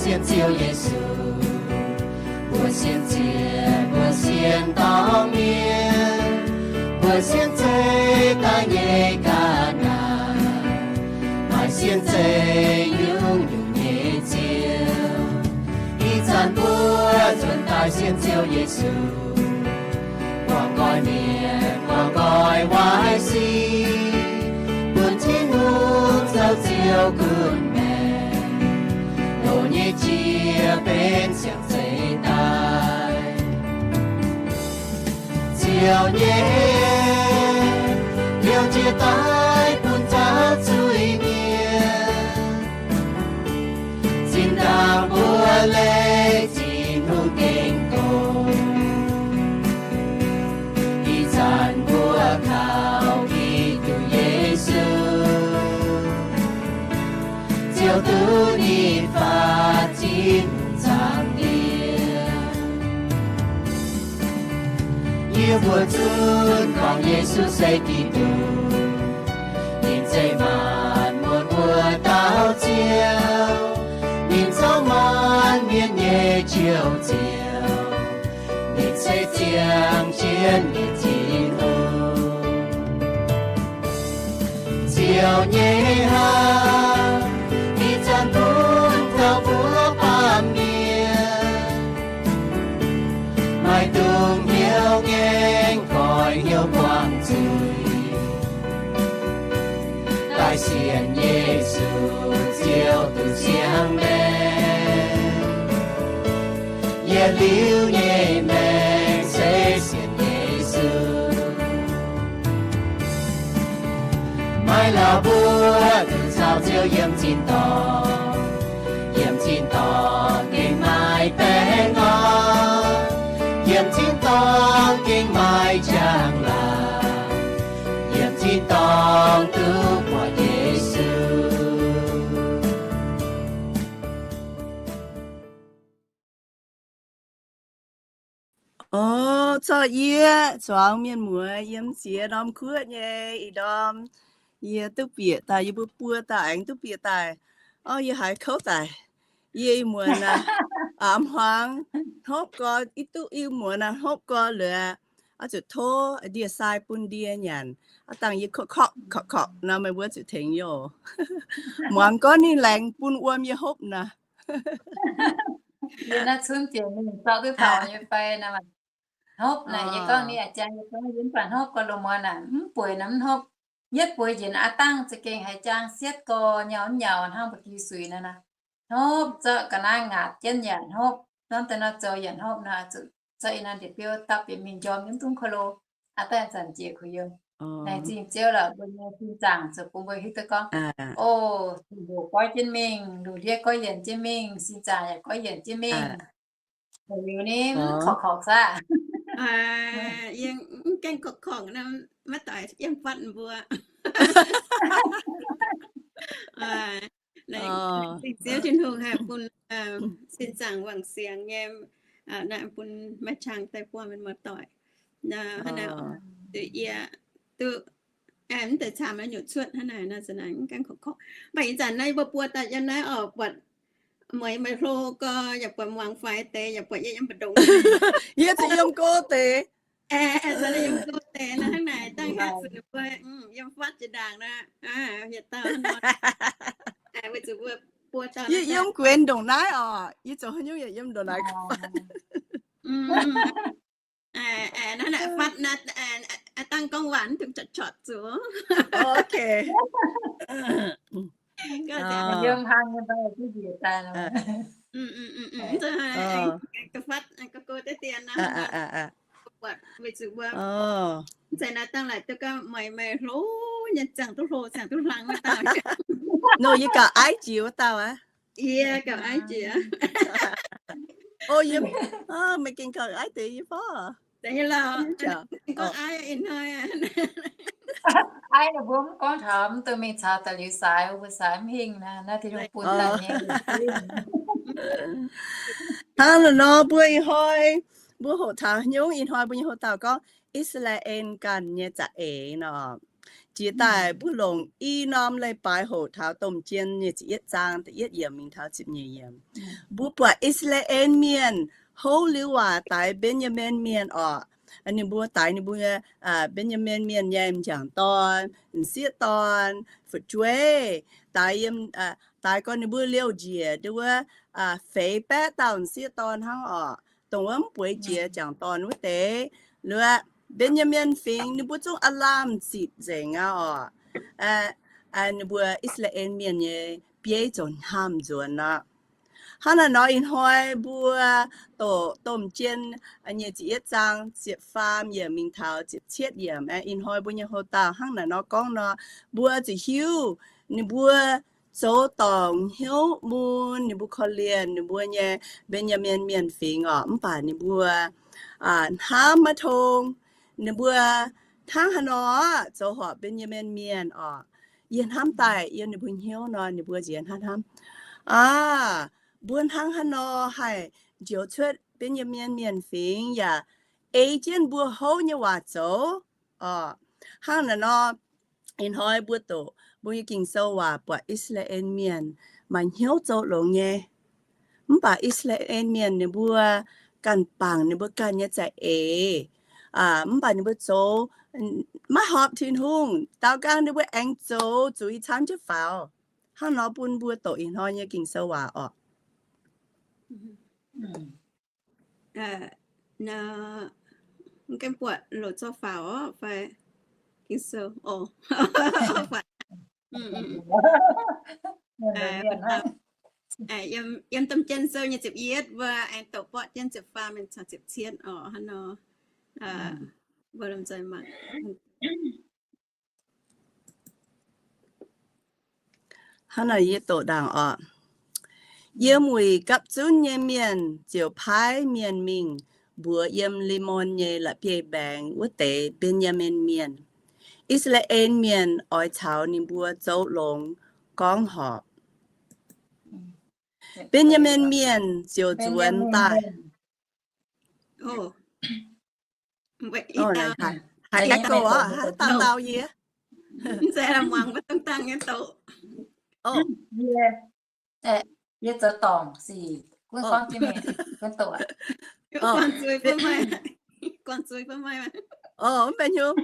sienx Ziouv Yesu. Mbuo sienx ziex, mbuo sienx dorngx mienh, mbuo sienx zeiv daaih nyei ga'naaiv, maaih sienx zeiv nyungc-nyungc nyei ziouv. Ih zanc mbuo nzuonx daaih sienx Ziouv Yesu, guangc nqoi mienh, guangc nqoi waaic sic, bun Tin-Hungh zoux Ziouv gunv maengc, loz nyei jiex benx siang-zeiv daaih. Ziouv nyei hemv liouh jiex daaih bun zaux zuiz-mienh, zinh ndaangc mbuo leih Tin-Hungh gengh gorngv. Ih zanc mbuo kaux Giduc Yesu, Ziouv duqv ninh fatv Tin-Hungh zaangc Diex. Yie mbuo zunv gorngv Yesu se Giduc, ninh se maanc muotc mbuo dauh Ziouv, ninh zoux maanc mienh nyei Njoux Ziouv, ninh se ziangh jienv nyei Tin-Hungh. Ziouv nyei haav ih zanc bun taux mbuo baamh mienh, maaih dungx hnyouv ngaengc goix hnyouv buangh zuiz, daaih sienx Yesu Ziouv duqv siang maengc. Yietc liuz nyei maengc se sienx Yesu. Maiv lauh mbuo duqv caux Ziouv yiem zinh dorngh, yiem zinh dorngh gengh maaih baengh orn, yiem zinh dorngh gengh maaih njang-laangc, yiem zinh dorngh duqv buatc Yesu. O, corc yie zuangx mienh muoz yiem ziex ndorm kuotv nyei ih ndorm, yie duqv bieqc daaih, yie mbuo buo dauh aengx duqv bieqc daaih. O, yie haiz kouv daic. Yie ih muonz aac, aav hmuangx hnopv gau, ih duqv ih muonz aac hnopv gau liuz, oix zuqc tov ndie-sai bun ndie nyanc. Aav dangh yie korqv-korqv korqv-korqv nor, meih mbuo zuqc tengx yie oc. Muangx gorngv ninh laengz bun wuom yie hopv naaic. Yie naaiv cunv jiex mingh zorqv duqv taux nyei fai nor. Hnopv naaic, yie gorngv ninh a'jang, yie gorngv yie mv baac hnopv gau, loz-muonz naaic mv bueix nor mv hnopv. Yietv bueix njiec aav dangh za'gengh haiz jang sietv gau, nyau mv nyaux hnangv ba'gi suix nor naaic. Hnopv zorqv ga'naaiv ngaatc jienv yaac hnopv, norm deix nor zoux yaac hnopv nor, zuqc zorqv yie naaiv ndiev biouv dapv bieqc mingh njormh yiem dungv ko lo. Aav dangh zanc jiex kuh yiem. Laengz zingh Ziouv lorqc, mbuo nyei sin zaangc zuqc bun mbuo hiuv duqv gorngv, o, hoqc goiv jienv mingh, lungh ndiev goiv yienc jienv mingh, sin zaangc yaac goiv yienc jienv mingh. Liuz ni mv korqv-korqv saah? Yie mv gaengh korqv-korqv nor, maiv doic yiem fatv mbuo. Laengz zingh Ziouv Tin-Hungh haih bun sin zaangc wangc siangx nyei, bun maaih qangx daaih buangh mienh muoz-doic. Hnangv naaic, yie duqv mv deix camv nyungc cuotv hnangv naaic nor, za'naaic mv gaengh korqv-korqv. Mv baac ih zanc naaiv yie mbuo buo dauh yiem naaiv oc, buatc mueiz maaih hlo gau, yaac buatc muangx faix deix, yaac buatc yie yiem mbu'ndongx. Yie zuqc yiem go deix. Yiem go deix nor, hnangv naaic dangh haaix zuqc ninh mbuo yiem fatv jiex ndaangc nor, hieh dauh nor, weic zuqc mbuo buo dauh yie yiem gueix ndongc naaiv oc. Yie zoux haaix nyungc yaac yiem ndongc naaiv fatv. Hnangv naaic fatv naaiv, dangh gorngv waac dungx corc-corc zuqc. Yiem hlang nyei daaih duqv njiec daaih nor. Fatv go go deix dien nor, buatc weic zuqc mbuo mv zeiz naaiv dangh laaic duqv gauh meih, meih hlo nyei, ziangh duqv hlo, ziangh duqv hlang wuov dauh. Nor yie gauh aiv jiex wuov dauh aqv. Yie gauh aiv jiex. O, yie, meih gengh gauh aiv deix yie fai? Deix lorqc. Gorngv aiv ih hnoi aqv. Aiv ninh mbuo mv gorngv taux mv dungx mingh caux da'liuz saaix, mbuo saaix mv hingh naaiv, naaiv Tin-Hungh bun daaih nyei. Hnangv naaiv nor mbuo ih hnoi, mbuo hoqc taux nyungc, ih hnoi mbuo nyei hoqc taux gorngv I^saa^laa^en ganh nyei za'eix nor. Jiex daaih mbuo longc i norm leiz-baaix hoqc taux Domh Jien nyei ziepc yietv zaang da'yietv yiemc mingh taux ziepc nyeic yiemc. Mbuo buatc I^saa^laa^en Mienh houv liuz waac daix Mben^yaa^min Mienh orqc. Ninh mbuo daix ninh mbuo nyei, Mben^yaa^min Mienh nyei m'jangc dorn, m'sieqv dorn, fu'jueiv, daix yiem, daix gorngv ninh mbuo liouh njiec nduov wuov, feix baeqv dauh m'sieqv dorn hnangv orqc, dongh wuov mv bueix jiex m'jangc dorn wuov deix. Liuz, Mben^yaa^min Fingx ninh mbuo zungv aav lamh zitc nzengc aqv orqc. Ninh mbuo I^saa^laa^en Mienh nyei bieiv ziouc hnamv nzuonx aqv. Hnangv naaic nor ih hnoi mbuo doqc Domh Jien nyei ziepc yietv zaang ziepc faam yiemc mingh taux ziepc cietv yiemc. Ih hnoi mbuo nyei houx-dauh hnangv naaic nor gorngv nor, mbuo zuqc hiuv ninh mbuo zoux dorngc hnyouv mun, ninh mbuo korv-lienh ninh mbuo nyei Mben^yaa^min Mienh fingx orqc. Mv baac ninh mbuo hnamv maiv tong. Ninh mbuo hnangv haaix nor zoux horpc Mben^yaa^min Mienh orqc. Yie hnamv daaih yiem ninh mbuo hnyouv nor, ninh mbuo nziex hnamv hnamv, aav, mbuo hnangv haaix nor haih njoux cuotv Mben^yaa^min Mienh fingx yaac ei jienv mbuo houv nyei waac zoux orqc. Hnangv naaic nor, ih hnoi mbuo doqc mbuo nyei Ging-Sou waac buatc I^saa^laa^en Mienh maaih hnyouv zoux longx nyei. Mv baac I^saa^laa^en Mienh ninh mbuo ganh bangc ninh mbuo ganh nyei za'eix, mv baac ninh mbuo zoux maiv horpc Tin-Hungh. Daaux nqaang ninh mbuo aengx zoux zuiz camv jienv faaux. Hnangv nor bun mbuo doqc ih hnoi nyei Ging-Sou waac orqc. Mv gaengh buatc loc zouv faaux orqc fai? Ging-Sou orqc. Yiem Domh Jien Sou nyei ziepc yietv mbuo aengx doqc borqv jienv ziepc faam mingh caux ziepc cietv orqc. Hnangv nor mbuo lomh nzoih mangc. Hnangv naaic yie doqc ndaangc orqc. Yiem wuic gapv zunv nyei mienh ziouc paaiv mienh mingh mbuox yiem Limon nyei la'bieiv-mbaengx wuov deix Mben^yaa^min Mienh, I^saa^laa^en Mienh oix caux ninh mbuo zoux longx gorngv horpc. Mben^yaa^min Mienh ziouc nzuonx daaih. Haiz ga'gouv aqv, dauh dauh yie. Yie zoux dorngc sic, gunv gorngv jienv mingh, gunv doqc. Mv baac hnyouv,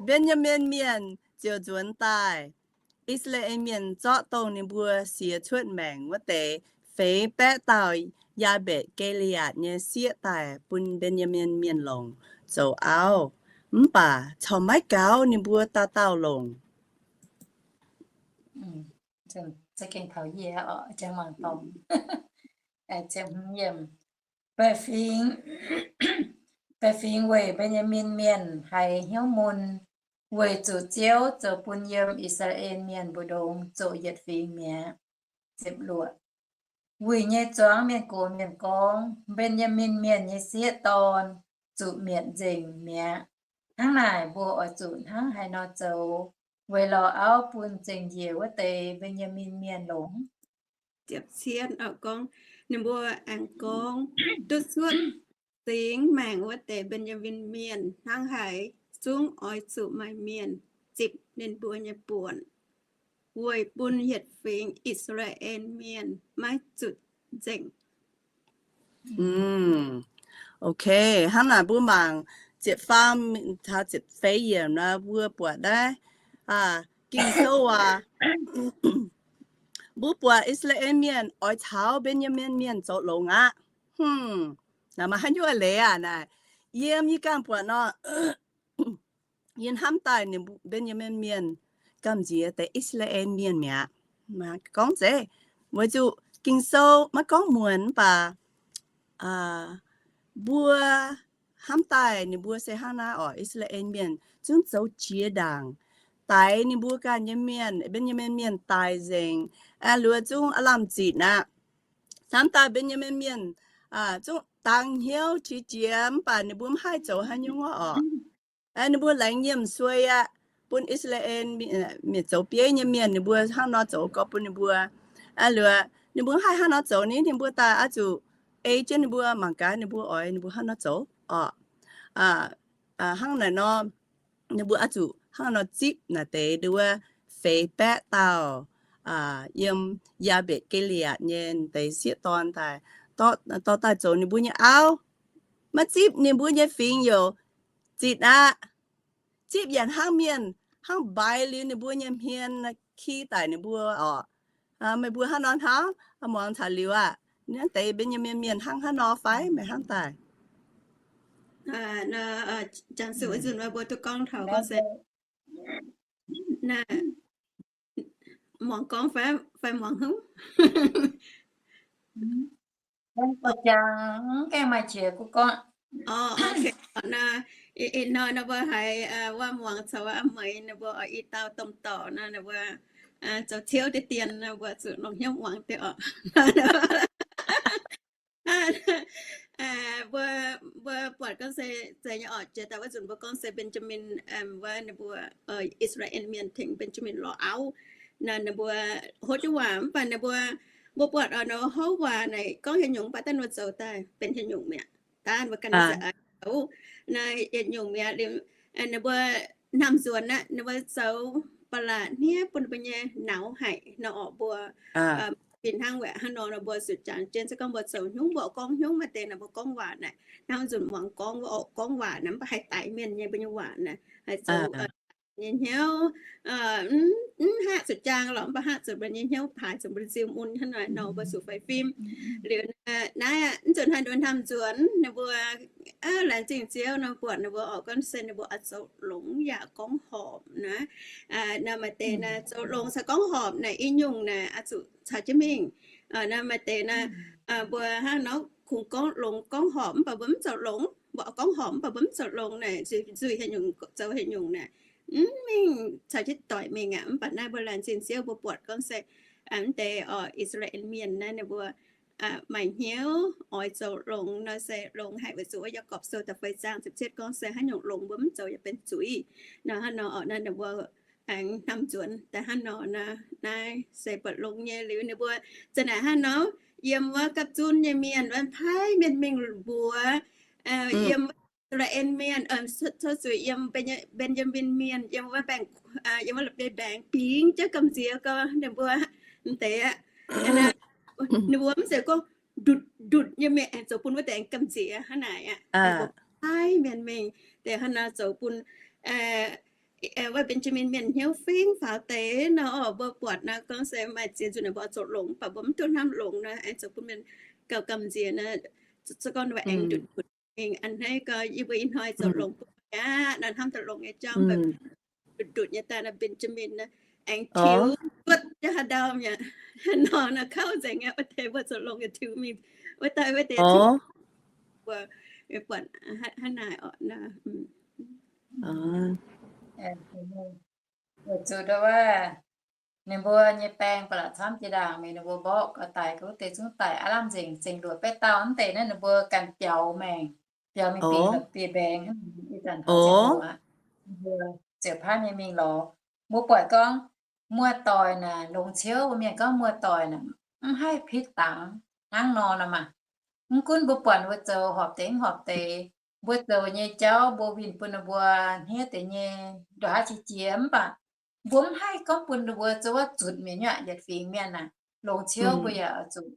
Mben^yaa^min Mienh ziouc nzuonx daaih. I^saa^laa^en Mienh zorqv dongh ninh mbuo siex cuotv maengc wuov deix feix baeqv dauh Yaabetc Gi^le^aatc nyei sieqv daaih bun Mben^yaa^min Mienh longc zoux auv. Mv baac corc maiv gaux ninh mbuo dauh dauh longc. Baeqc fingx weic Mben^yaa^min Mienh haiz hnyouv mun, weic zuqc Ziouv zoux bun yiem I^saa^laa^en Mienh mbu'ndongx zoqc yietc fingx mi'aqv. Wuic nyei zuangx mienh gox mienh gorngv, Mben^yaa^min Mienh nyei sieqv dorn zuqc mietc nzengc mi'aqv. Hnangv naaic mbuo oix zuqc hnangv haaix nor zoux, weic lorz auv bun zengc njiec wuov deix Mben^yaa^min Mienh longx? Ziepc cietv gorngv, ninh mbuo aengx gorngv, Duqv cuotv singx maengc wuov deix Mben^yaa^min Mienh hnangv haaix, zungv oix zuqc maaih mienh zipc ninh mbuo nyei buonc, weic bun yietc fingx I^saa^laa^en Mienh maiv zuqc nzengc. Ok, hnangv naaic mbuo mangc ziepc faam taux ziepc feix yiemc nor, mbuo buatc naaiv Ging-Sou waac, mbuo buatc I^saa^laa^en Mienh oix caux Mben^yaa^min Mienh zoux longx aqv. Naaic maaih haaix nyungc leiz aac? Naaic yiem yie ganh buatc nor, yie hnamv daaih Mben^yaa^min Mienh gamh nziex deix I^saa^laa^en Mienh mi'aqv. Gorngv zeiz weic zuqc Ging-Sou maiv gorngv muonc mv baac mbuo hnamv daaih ninh mbuo se hnangv naaiv orqc. I^saa^laa^en Mienh zungv zoux jiex ndaangc, daix ninh mbuo ganh nyei mienh, Mben^yaa^min Mienh daic nzengc, luoz zungv aav lamh zitc aqv. Hnamv daaih Mben^yaa^min Mienh zungv dangx hnyouv qiex jiez mv baac ninh mbuo mv haih zoux haaix nyungc orqc. Ninh mbuo laengz nyiemc suei aqv, bun I^saa^laa^en mienh zoux bieiv nyei mienh ninh mbuo hnangv nor zoux gorx bun ninh mbuo. Liuz ninh mbuo mv haih hnangv nor zoux ni, ninh mbuo daaih oix zuqc ei jienv ninh mbuo, mangc gaax ninh mbuo oix ninh mbuo hnangv nor zoux orqc. Hnangv naaic nor, ninh mbuo oix zuqc hnangv nor zipv naaic deix nduov feix baeqv dauh yiem Yaa^mbetc Gi^li^aatc nyei deix sieqv dorn daaih, dorh daaih zoux ninh mbuo nyei auv. Maiv zipv ninh mbuo nyei fingx youc zitc aqv. Zipv yaac hnangv mienh, hnangv mbaix liuz ninh mbuo nyei hmien, ki daic ninh mbuo oc. Meih mbuo hnangv nor hnangv, muangx caux liuz aah, hnangv deix Mben^yaa^min mienh hnangv haaix nor fai meih hnangv daaih? Jangx zuqc nzunc mbuo duqv gorngv taux gorngv se, muangx gorngv fai muangx haaix? Jangx gaengh maaih qiex kuv gorngv. Ih hnoi nor mbuo haiz wuov muangx caux wuov a'meix ninh mbuo oix i dauh domh dorc nor, ninh mbuo zoux ciouv deix dien nor, mbuo zuqc longc hnyouv muangx deix oc. Mbuo, mbuo buatc gorngv se, zeiz nyei oc, jiex daaih wuov nzunc mbuo gorngv se Benjamin, wuov ninh mbuo, I^saa^laa^en Mienh tengx Benjamin lorz auv. Naaiv ninh mbuo hov jienv waac mv baac ninh mbuo, mbuo buatc oc, nor hov waac naaic gorngv haaix nyungc mv baac daaih ninh mbuo zoux daaih benx haaix nyungc mi'aqv. Daaih mbuo ganh zoux, naaiv yietc nyungc mi'aqv. Ninh mbuo hnamv nzuonx aqv, ninh mbuo zoux ba'laqc hniev bun ninh mbuo nyei nauz haic nor oc. Mbuo fih hnangv wuov hnangv nor, mbuo zuqc jangx jienv se gorngv mbuo zoux hnyungv, mbuo oix gorngv hnyungv, maaih deix naaic mbuo gorngv waac naaic, hnangv nzunc muangx gorngv, mbuo oix gorngv waac naaic mv baac haih daix mienh nyei mbuo nyei waac naaic, haih zoux nyei hnyouv, mv haih zuqc jaang lorqc, mv baac haih zuqc mbuo nyei hnyouv paaix zuqc mbuo nziu mun hnangv naaic nor, mbuo zuqc faix fim. Liuz naaiv aqv, nzunc haaix nduov hnamv nzuonx ninh mbuo laengz zingh Ziouv nor, buatc ninh mbuo oix gorngv se ninh mbuo oix zoux longx yaac gorngv horpc naaic. Naaiv maaih deix naaic zoux longx caux gorngv horpc naaic i nyungc naaic oix zuqc caux jienv mingh. Naaiv maaih deix naaiv mbuo hnangv nor kungx gorngv longx gorngv horpc mv baac mbuo mv zoux longx, mbuo gorngv horpc mv baac mbuo mv zoux longx naaic, nzuih haaix nyungc zoux haaix nyungc naaic, mv mingh caux jienv doic mingh aqv. Mv baac naaiv mbuo laengz zingh Ziouv, mbuo buatc gorngv se mv deix oc, I^saa^laa^en Mienh naaiv ninh mbuo maaih hnyouv oix zoux longx nor se longx haic. Weic zuqc wuov Yaagorpc Sou da'feix zaang ziepc cietv gorngv se haaix nyungc longx mbuo mv zoux yaac benx zuiz. Nor hnangv nor oc, naaiv ninh mbuo aengx hnamv nzuonx daaih hnangv nor naaiv, naaiv se buatc longx nyei. Liuz ninh mbuo za'naaic hnangv nor, yiem wuov gapv zunv nyei mienh wuov paaiv mienh mingh mbuox yiem I^saa^laa^en Mienh, tov zuiz, yiem Mben^yaa^min Mienh, yiem wuov, yiem wuov la'bieiv mbaengx bingx jienv gamh nziex gorx ninh mbuo mv deix aqv. Ninh mbuo mv zeiz gorngv ndutc ndutc nyei mienh aengx zoux bun wuov deix aengx gamh nziex hnangv naaic aqv. Paaiv mienh mingh deix hnangv nor zoux bun wuov Benjamin Mienh hnyouv fingx faaux deix nor. Mbuo buatc nor gorngv se maaih ziex nzunc naaic mbuo zoux longx, mv baac mbuo mv duqv hnamv longx nor, aengx zoux bun mienh gauh gamh nziex nor. Se gorngv ninh mbuo aengx ndutc ndutc mingh, a'hneiv gorx yie mbuo ih hnoi zoux longx bun aqv nor, hnamv duqv longx nyei jauv, mv baac ndutc ndutc nyei daaih nor, Benjamin nor aengx tiux cuotv jienv haaix ndau mi'aqv. Nor nor kouv nzengc aqv. Wuov deix mbuo zoux longx yaac tiux mingh, wuov deix wuov deix tiux, mbuo buatc hnangv naaic oc. Weic zuqc wuov, ninh mbuo nyei baeng ba'laqc camv jiex ndaangc mingh, ninh mbuo mborqv gauh daic, gauh wuov deix zungv daic aqv. Lamh nzengc, zengc luoqc baeqv dauh mv deix naaiv, ninh mbuo ganh biaux maengc, biaux mingh dingc la'bieiv mbaengx, ih zanc taux ziangh hoc aqv. Ninh mbuo ziouc paaiv mienh mingh lorz. Mbuo buatc gorngv muoz-doic naaic, longx ciouv mbuo mienh gorngv muoz-doic naaic, mv haih pitv dangx hnangv nor nor maah. Mv gunv mbuo buatc ninh mbuo zoux horpc deix mv horpc deix, mbuo zoux nyei jauv mbuo winh bun ninh mbuo hniev deix nyei nduqc haaix qiex jiez, mv baac mbuo mv haih gorngv bun ninh mbuo zoux wuov zutc mienh nyuoqc yietc fingx mienh naaic, longx ciouv mbuo yaac oix zuqc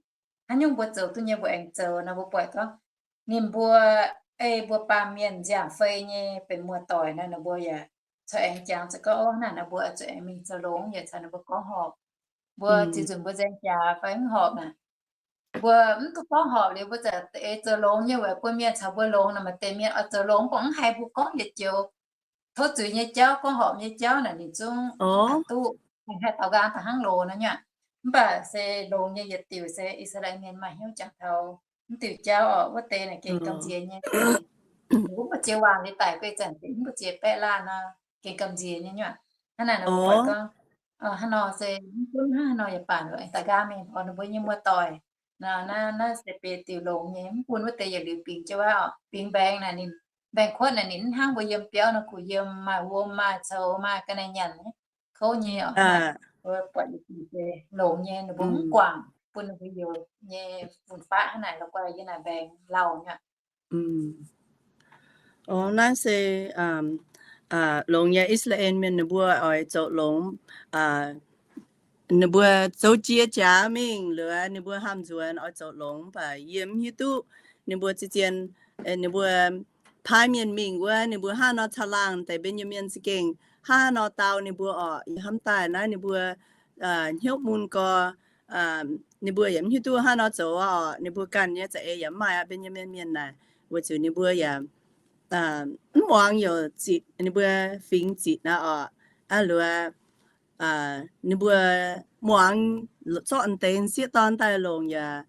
haaix nyungc mbuo zoux duqv nyei mbuo aengx zoux nor. Mbuo buatc gorngv ninh mbuo, ei mbuo baamh mienh nziaamv fei nyei benx muoz-doic nor, ninh mbuo yaac corc aengx jangx zuqc gorngv, o, naaic nor mbuo oix zuqc aengx mingh zoux longx yaac caux ninh mbuo gorngv horpc. Mbuo ziex nzunc mbuo nzaeng jaax fai mv horpc naaic, mbuo mv duqv gorngv horpc liuz, mbuo za'eix zoux longx nyei weic bun mienh caux mbuo longx nor, maaih deix mienh oix zoux longx mv baac mv haiz mbuo gorngv yietc joux tov zuiz nyei jauv, gorngv horpc nyei jauv naaic, ninh zungv duqv haih daux nqaang da'hnangv loz nor nyuoqc. Mv baac se longx nyei yietc diuc se I^saa^laa^en Mienh maaih hnyouv jangx taux mv diuc jauv oc. Wuov deix naaic gengh gamh nziex nyei. Mbuo mv baac ziex waanc liuz daic guei zanc, mv baac ziex baeqv laanh nor, gengh gamh nziex nyei nyuoqc. Hnangv naaic nor mbuo buatc gorngv, hnangv nor se mv gunv hnangv haaix nor yaac baac aengx daux nqaang mingh oix ninh mbuo nyei muoz-doic. Naaiv, naaiv se biei diuc longx nyei, mv bun wuov deix yietc liuz bingx jienv wuov oc. Bingx mbaengx naaic ninh, mbaengx-kuotv naaic ninh mv hnangv mbuo yiem biauv nor kungx yiem maaih wuom maaih coux maaih ga'naaiv nyanc kouv nyei oc. Mbuo buatc yietc diuc se longx nyei, ninh mbuo mv guangc bun ninh mbuo youz nyei fun-faqv hnangv naaic la'guaih yiem naaic mbaengx lauh nyuoqc. Naaiv se longx nyei I^saa^laa^en Mienh ninh mbuo oix zoux longx, ninh mbuo zoux jiex jaax mingh liuz ninh mbuo hnamv nzuonx oix zoux longx, mv baac yie mv hiuv duqv ninh mbuo zien, ninh mbuo paaiv mienh mingh wuov, ninh mbuo hnangv nor caangh laangh deix Mben^yaa^min za'gengh hnangv nor dau ninh mbuo orqc. Yie hnamv daaih naaiv ninh mbuo hnyouv mun gau, ninh mbuo yaac mv hiuv duqv hnangv nor zoux orqc. Ninh mbuo ganh nyei za'eix yaac mv maaih aqv, Mben^yaa^min Mienh naaic, weic zuqc ninh mbuo yaac mv muangx youc ziqc, ninh mbuo fingx ziqc naaiv orqc. Aav luoqc ninh mbuo muangx zorqv deix sieqv dorn daaih longc yaac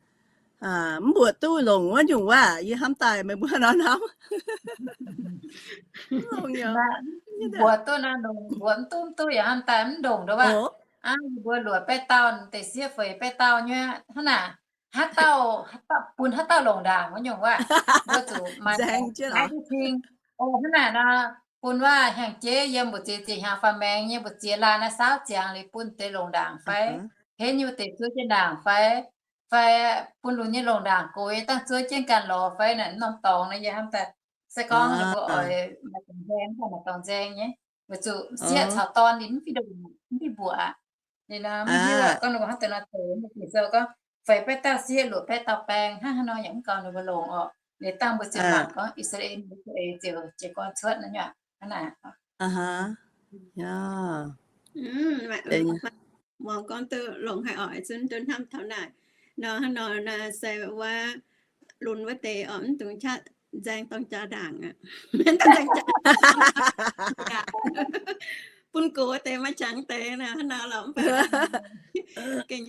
mv mbuoqc duqv longc wuov nyungc waac. Yie hnamv daaih meih mbuo nor hnamv. Mbuoqc duqv nor longc, mbuoqc mv duqv mv duqv yaac hnamv daaih mv ndongc nduov waac. Aav, yie mbuo luoqc baeqv dauh, deix sieqv feix baeqv dauh nyei hnangv naaic, haaix dauh, bun haaix dauh longc ndaangc wuov nyungc waac. Mbuo zuqc maaih nzaeng jienv lorz duqv cing. O, hnangv naaic nor, bun waac hnyangx-jeiv yiem mbu'ziex ziex hnyangx faaux maengx nyei mbu'ziex laanh naaiv saauv ziangx liuz bun deix longc ndaangc fai, henv nyei wuov deix zuov jienv ndaangc fai, fai bun lunx nyei longc ndaangc gox yie dangh zuov jienv ganh lorz fai naaic, mv norm dorngx naaiv yie hnamv daaih. Se gorngv ninh mbuo oix maaih dorngx nzaeng, maaih dorngx nzaeng nyei, weic zuqc sieqv caux dorn ninh mv fih ndongc, mv fih mbuoqc aqv. Ninh mv hiuv aqv, gorngv ninh mbuo hnangv deix nor zoux, mbuo Ging-Sou gorngv feix baeqv dauh sieqv, luoqc baeqv dauh baeng, hnangv haaix nor yaac mv gaux ninh mbuo longc orqc. Ninh dangh mbuo ziouc mangc gorngv I^saa^laa^en mbuo ziouc, ziouc jiez gorn cuotv naaiv nyei aqv. Hnangv naaic. Muangx gorngv duqv longx haic orqc, zunv duqv hnamv taux naaic. Nor hnangv nor naaiv se wuov lunx wuov deix orqc, mv dungx qaqv nzaeng dorng jaax ndaangc aqv. Bun gox wuov deix maaih qangx deix naaic, hnangv nor lorqc mv baac gengh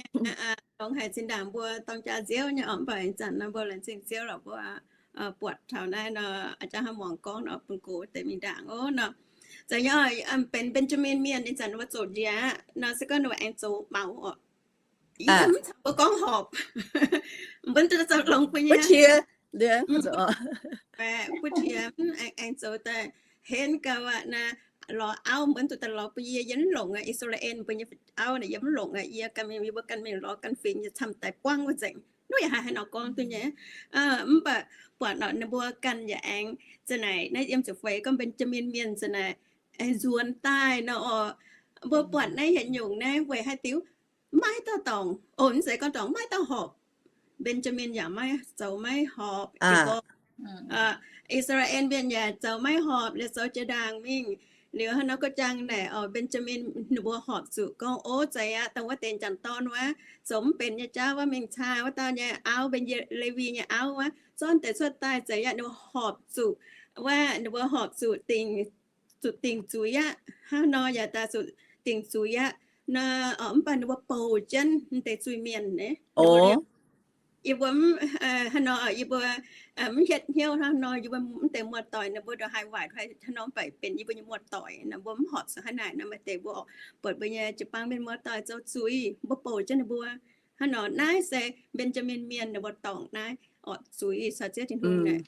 longx haic zinh ndaangc mbuo dorng jaax nziouv nyei orqc, mv baac ih zanc nor mbuo laengz zingh Ziouv lorqc mbuo buatc taux naaiv nor, a'jangv hnangv muangx gorngv nor bun gox wuov deix mingh ndaangc oc nor. Za'gengh benx Benjamin Mienh ih zanc ninh mbuo zoqc njiec aqv nor, se gorngv ninh mbuo aengx zoux maux orqc, yie mv caux mbuo gorngv horpc, mbuo zoux longx bun nyei. Butv qiex, aengx zoux daaih henv gau aqv naaic, lorz auv mbuo duqv daaih lorz bun yie, yie mv longc aqv. I^saa^laa^en mbuo nyei auv naaic yie mv longc aqv. Yie ganh mingh, yie mbuo ganh mingh lorz ganh fingx nyei camv daaih buangv wuov nzengc. Nuov yaac haih haaix nor gorngv duqv nyei. Mv baac buatc nor ninh mbuo ganh yaac aengx za'naaic naaiv yiem ziepc feix gorngv Benjamin Mienh za'naaic aengx nzuonx daaih nor orqc. Mbuo buatc naaiv yietc nyungc naaiv weic haaix diuc maiv dauh dorngc, o, mv zeiz gorngv dorngc, maiv dauh horpc. Benjamin yaac maiv zoux maiv horpc. I^saa^laa^en Mienh yaac zoux maiv horpc, liuz zoux jiex ndaangc mingh. Liuz hnangv nor gox jang naaic orqc, Benjamin ninh mbuo horpc zuqc gorngv, o, zeiz aqv, dongh wuov deix m'jangc dorn wuov, zoux mv benx nyei jauv wuov, mingh caa wuov dauh nyei auv, benx Lewi nyei auv wuov, zorqv deix cuotv daaih. Zeiz aqv, ninh mbuo horpc zuqc, wuov ninh mbuo horpc zuqc dingc, zuqc dingc zuiz aqv. Hnangv nor yaac daaih zuqc dingc zuiz aqv nor, mv baac ninh mbuo bouc jienv deix zuiz-mienh naaic. Yie mbuo mv, hnangv nor, yie mbuo mv hietv hnyouv hnangv nor, yie mbuo mv deix muoz-doic naaic mbuo ndongc haaix waaic hnangv nor, mv baac benx yie mbuo nyei muoz-doic naaic, mbuo mv horpc zuqc hnangv naaic nor, maaih deix mbuo buatc mbuo nyei jiu-baang mienh muoz-doic zoux zuiz, mbuo bouc jienv ninh mbuo. Hnangv nor naaiv se Benjamin Mienh ninh mbuo dorngc naaiv orqc, zuiz caux Ziouv Tin-Hungh naaic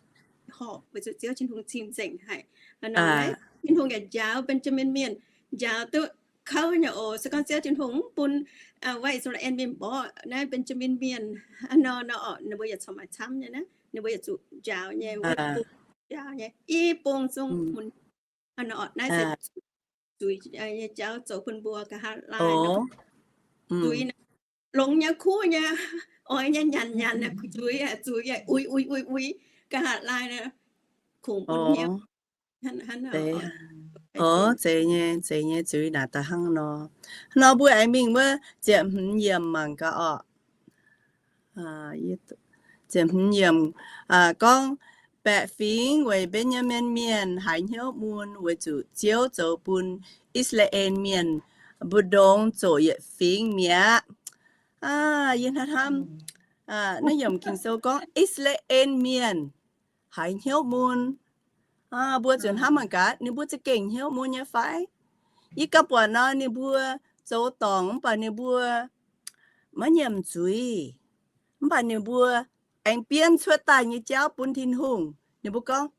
horpc, weic zuqc Ziouv Tin-Hungh cing-nzengc haic. Hnangv nor naaiv Tin-Hungh yaac njaaux Benjamin Mienh, njaaux duqv kouv nyei oc. Se gorngv Ziouv Tin-Hungh mv bun wuov I^saa^laa^en Mienh mborqv naaiv Benjamin Mienh hnangv nor nor orqc, ninh mbuo yaac corc maaih camv nyei naaiv, ninh mbuo yaac zuqc njaaux nyei, wuov bung njaaux nyei, i bung zungv mun. Hnangv nor orqc, naaiv se zuiz nyei jauv zoux bun mbuo nqa'haav laai. Zuiz longx nyei, kuv nyei, oix nyei, nyanc nyanc, zuiz, zuiz uix uix uix uix nqa'haav laai, kungx bun hnyouv. O, zeiz nyei, zeiz nyei, zuiz naaic daaih hnangv nor. Hnangv nor mbuo aengx mingh wuov ziepc hmz yiemc mangc gaax orqc. Ziepc hmz yiemc gorngv, baeqc fingx weic Mben^yaa^min Mienh haiz hnyouv mun weic zuqc Ziouv zoux bun I^saa^laa^en Mienh mbu'ndongx zoqc yietc fingx mi'aqv. Yie hnamv hnamv naaiv yiemc Ging-Sou gorngv I^saa^laa^en Mienh haiz hnyouv mun. Mbuo ziouc hnamv mangc gaax, ninh mbuo za'gengh hnyouv mun nyei fai? Yie gauh buatc nor, ninh mbuo zoux dorngc mv baac ninh mbuo maiv nyiemc zuiz, mv baac ninh mbuo aengx bienv cuotv daaih nyei jauv bun Tin-Hungh. Ninh mbuo gorngv,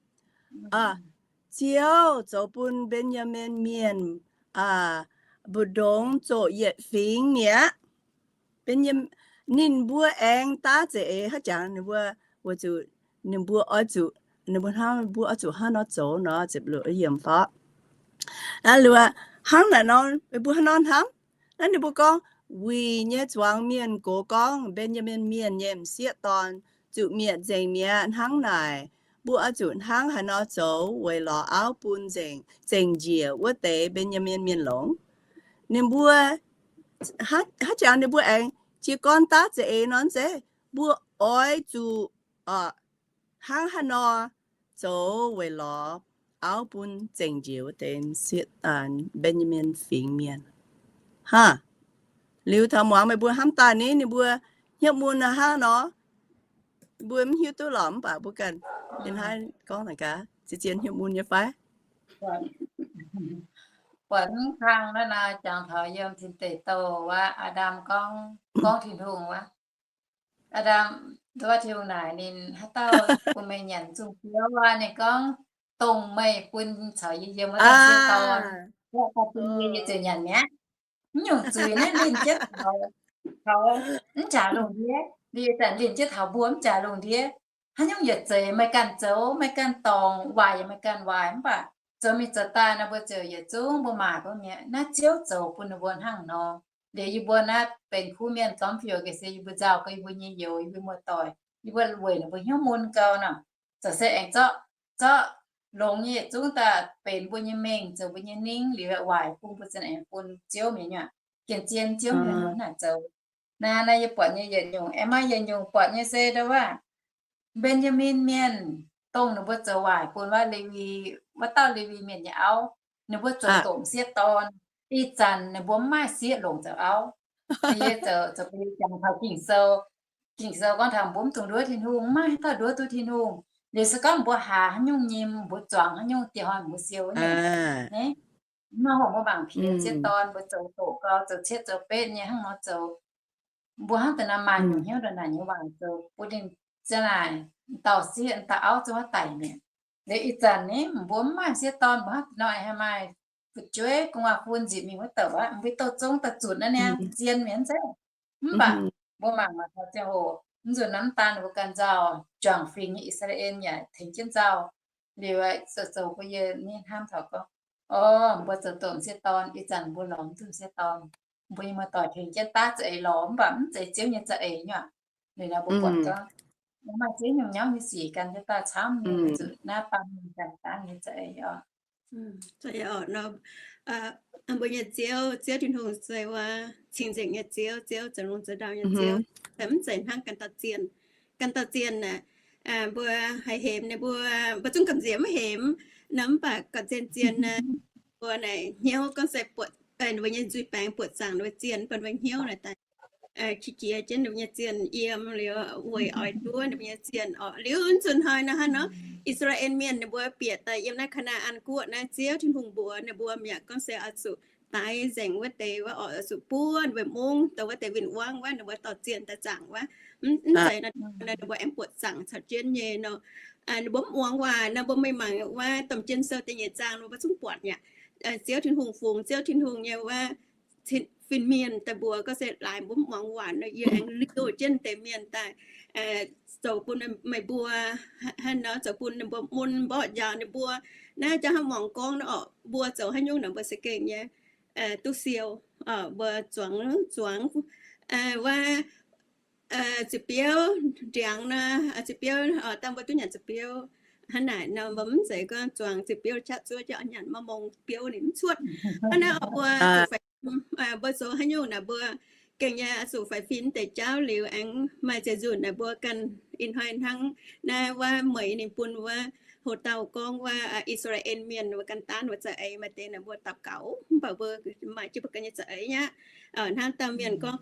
Ziouv zoux bun Mben^yaa^min Mienh mbu'ndongx zoqc yietc fingx mi'aqv. Ninh mbuo aengx daav za'eix haaix jangx ninh mbuo, weic zuqc ninh mbuo oix zuqc, ninh mbuo hnamv mbuo oix zuqc hnangv nor zoux nor, ziepc luoqc yiemc fai. Aa, liuz hnangv naaic nor, meih mbuo hnangv nor hnamv. Naaiv ninh mbuo gorngv, Wuic nyei zuangx mienh gox gorngv, Mben^yaa^min Mienh nyei m'sieqv dorn zuqc mietc nzengc mi'aqv. Hnangv naaic, mbuo oix zuqc hnangv haaix nor zoux weic lorz auv bun nzengc, zengc njiec wuov deix Mben^yaa^min Mienh longx? Ninh mbuo, haaix jangx ninh mbuo aengx jiez gorn daav za'eix nor zeiz, mbuo oix zuqc hnangv haaix nor zoux weic lorz auv bun zengc njiec wuov deix Mben^yaa^min Fingx Mienh? Haa, liuz taux muangx meih mbuo hnamv daaih ni, ninh mbuo hnyouv mun hnangv nor, mbuo mv hiuv duqv lorqc, mv baac mbuo ganh hnangv gorngv naaic gaax, zien-zien hnyouv mun nyei fai? Buatc mv kang naaiv nor jangx taux yiem Tin Deic Douh wuov, Aa^ndam gorngv, gorngv Tin-Hungh wuov, Aa^ndam, nduov Tin-Hungh naaic ninh, Haaix dauh bun meih nyanc zungh biouv wuov? Ninh gorngv, Dongh meih bun caux yie yiem wuov dauh sieqv dorn, yie ziouc nyanc mi'aqv. Mv nyungc zuiz naaiv linh jienv taux, taux mv jaax lungh ndiev, liuz zanc linh jienv taux mbuo mv jaax lungh ndiev. Haaix nyungc yietc zeiz meih ganh zoux, meih ganh dorngc, waaic yaac meih ganh waaic, mv baac zoux mingh zoux daaih nor mbuo ziouc yietc zungv mbuo maaih gorngv mi'aqv. Naaiv Ziouv zoux bun ninh mbuo hnangv nor. Liuz yie mbuo naaiv benx kuv mienh gormx fiouc ga'sie, yie mbuo nzauh gau yie mbuo nyei youz, yie mbuo muoz-doic, yie mbuo weic ninh mbuo hnyouv mun gau nor, zoux se aengx zorqv, zorqv longx nyei yietc zungv daaih benx mbuo nyei mengh, zoux mbuo nyei ningv, liuz waaic bung mbuo zinh aengx bun Ziouv mi'aqv. Gengh zien Ziouv mi'aqv naaic zoux. Naaiv, naaiv yie buatc nyei yietc nyungc, aengx maaih yietc nyungc buatc nyei se ndo wuov, Mben^yaa^min Mienh, dongh ninh mbuo zoux waaic bun wuov Lewi, wuov dauh Lewi Mienh nyei auv, ninh mbuo zoux doqc m'sieqv dorn. Ih zanc ninh mbuo mv maaih sieqv longc zoux auv. Yie zoux, zoux bun yie jangx taux Ging-Sou. Ging-Sou gorngv taux mbuo mv dungx nduov Tin-Hungh, mv maaih haaix dauh nduov duqv Tin-Hungh. Liuz se gorngv mbuo haaz haaix nyungc nyim, mbuo zuangx haaix nyungc, dieh hnoi mbuo siou wuov nyungc. Mv maaih hoc mbuo mangc piex sieqv dorn, mbuo zoux doqc gau, zoux cietv zoux betv nyei hnangv nor zoux. Mbuo hnangv da'naaiv maaih nyungc hnyouv ndongc naaic nyei waac zoux bun ninh ziang naaic dauh sieqv dauh auv zungv daic mi'aqv. Liuz ih zanc ni mbuo mv maaih sieqv dorn, mbuo hnangv da'naaiv haih maaih fu'jueiv gu'nguaaz-fun nzipc mingh wuov douc aqv, mbuo douh zong daaih zunc naaiv niaa zien mi'aqv nzengc. Mv baac mbuo mangc maaih taux ziangh hoc, mv nzunc naaiv mv daan ninh mbuo ganh nzauh, juangc fingx nyei I^saa^laa^en yaac tengx jienv nzauh. Liuz zoux zoux bun yie ni hnamv taux gorngv, o, mbuo zoux doqc m'sieqv dorn, ih zanc mbuo lorz mv duqv m'sieqv dorn. Mbuo nyei muoz-doic tengx jienv daav za'eix lorz, mv baac mv zeiz Ziouv nyei za'eix nyuoqc. Liuz naaiv mbuo buatc gorngv, maaih Ziouv nyungc nyauv nyei sic gan jienv daaih camv nyei, zuqc naaiv baamh mienh ganh daav nyei za'eix oc. Mbuo nyei Ziouv, Ziouv Tin-Hungh se wuov cing-nzengc nyei Ziouv, Ziouv zoux lungh zoux ndau nyei Ziouv, mv zeiz hnangv ganh dauh zienh. Ganh dauh zienh aeqv, mbuo haih hemx ninh mbuo, mbuo zungv gamh nziex maiv hemx nor, mv baac gorqv-zien zienh aeqv, mbuo naaic hnyouv gorngv se buatc ninh mbuo nyei nzuih baengx buatc zaangc ninh mbuo zienh, bun mbuo hnyouv naaic daaih qiex jiez jienv ninh mbuo nyei zienh yiem liuz weic oix nduov ninh mbuo nyei zienh oc. Liuz nzunc hnoi nor hnangv nor, I^saa^laa^en Mienh ninh mbuo bieqc daaih yiem naaiv Kaa^naa^an Guoqv naaiv, Ziouv Tin-Hungh mbuox ninh mbuo mi'aqv, gorngv se oix zuqc daix nzengc wuov deix, wuov oix zuqc buov ninh mbuo mungv dongh wuov deix win-wangv wuov, ninh mbuo dorh zienh daaih zaangc wuov. Mv zeiz nor, ninh mbuo aengx buatc zaangc caux jienv nyei nor. Ninh mbuo mv muangx waac nor, mbuo mingh mangc wuov Domh Jien Sou da'nyeic zaang nor mbuo zungv buatc mi'aqv. Ziouv Tin-Hungh fungx Ziouv Tin-Hungh nyei wuov fin-mienh daaih mbuox gorngv se laaix mbuo mv muangx waac nor, yie aengx liouh jienv deix mienh daaih zoux bun meih mbuo, hnangv nor zoux bun ninh mbuo mun mborqv njaaux ninh mbuo. Naaiv jangv hnangv muangx gorngv nor, mbuo zoux haaix nyungc nor mbuo se gengh nyei duqv siou. Mbuo zuangx, zuangx wuov ziepc biouv ndiangx nor, ziepc biouv dangh mbuo duqv nyanc ziepc biouv. Hnangv naaic nor mbuo mv zeiz gorngv zuangx ziepc biouv qaqv zuov jienv nyanc maiv mong biouv ninh mv cuotv. Hnangv naaiv mbuo zuqc faix, mbuo zoux haaix nyungc naaic mbuo gengh nyei zuqc faix fim deix jauv liuz aengx maaih ziex nzunc naaic mbuo ganh ih hnoi hnangv naaiv wuov mueiz ninh bun wuov hoc dauh gorngv wuov I^saa^laa^en Mienh wuov gan daanv wuov za'eix maaih deix naaic mbuo daux gaux mv baac mbuo maaih jienv mbuo ganh nyei za'eix aqv. Hnangv dauh mienh gorngv,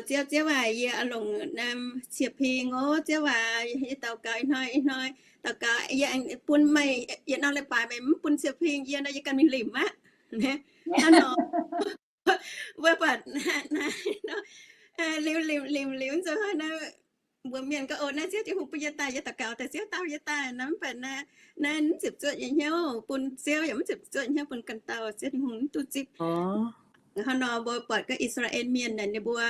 Ziouv, Ziouv aac, yie oix longc naaiv cie-ping oc. Ziouv aac, yie daux gaux ih hnoi ih hnoi daux gaux yie aengx bun meih, yietc norm leiz-baaix meih mv bun cie-ping yie nor yie ganh mingh limc aqv. Hnangv nor, mbuo buatc naaiv liuz limc limc liuz nzunc hnoi naaiv mbuo mienh gorngv, O, naaiv Ziouv Tin-Hungh bun yie daaih, yie daux gaux daaih Ziouv dau yie daaih nor, mv baac naaiv, naaiv mv ziepc zuoqv nyei hnyouv bun Ziouv yaac mv ziepc zuoqv nyei hnyouv bun ganh dauh, Ziouv Tin-Hungh mv duqv zipv. Hnangv nor mbuo buatc gorngv I^saa^laa^en Mienh naaic ninh mbuo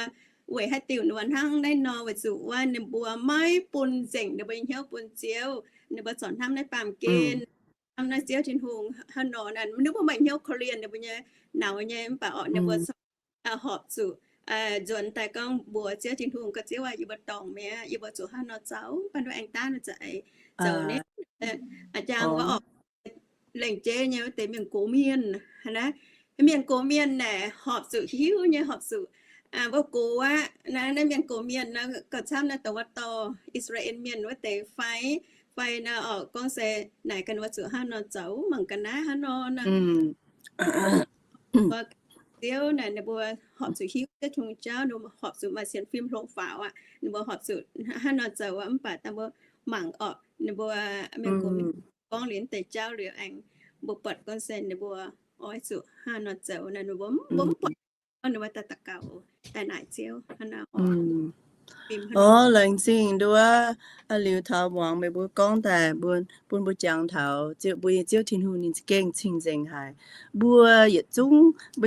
weic haaix diuc ninh mbuo hnangv naaiv nor, weic zuqc wuov ninh mbuo maiv bun nzengc ninh mbuo nyei hnyouv bun Ziouv. Ninh mbuo corc hnamv naaiv baamh gen. Hnamv naaiv Ziouv Tin-Hungh hnangv nor naaic, ninh mbuo maaih hnyouv korv-lienh ninh mbuo nyei nauz nyei, mv baac orqc ninh mbuo horpc zuqc nzuonx daaih gorngv mbuox Ziouv Tin-Hungh, Gauh Ziouv aac, yie mbuo dorngc mi'aqv, yie mbuo zuqc hnangv nor zoux, mv baac nduov aengx daav nor za'eix zoux ni. A'jang wuov orqc, lengc jeiv nyei wuov deix mienh gox mienh naaiv, mienh gox mienh naaic horpc zuqc hiuv nyei, horpc zuqc mbuo gox aqv. Naaiv, naaiv mienh gox mienh naaiv gauh camv naaiv dongh wuov dorh I^saa^laa^en Mienh wuov deix fai, fai naaiv orqc gorngv se naaic ganh wuov zuqc hnangv nor zoux, mangc ga'naaiv hnangv nor naaic. Ziouv naaic ninh mbuo horpc zuqc hiuv Ziouv Tin-Hungh jauv, ninh mbuo horpc zuqc maaih sienx fim hlo faaux aqv. Ninh mbuo horpc zuqc hnangv nor zoux aqv. Mv baac dangh mbuo mangc orqc ninh mbuo mienh gox mienh gorngv liuz deix jauv liuz aengx mbuo buatc gorngv se ninh mbuo oix zuqc hnangv nor zoux naaic, ninh mbuo mv buatc ninh mbuo daaih daux gaux daaih naaic Ziouv hnangv nor. Orqc, laengz zingh nduov, liuz taux muangx meih mbuo gorngv daaih bun mbuo jangx taux mbuo nyei Ziouv Tin-Hungh ninh za'gengh cing-nzengc haic. Mbuo yietc zungv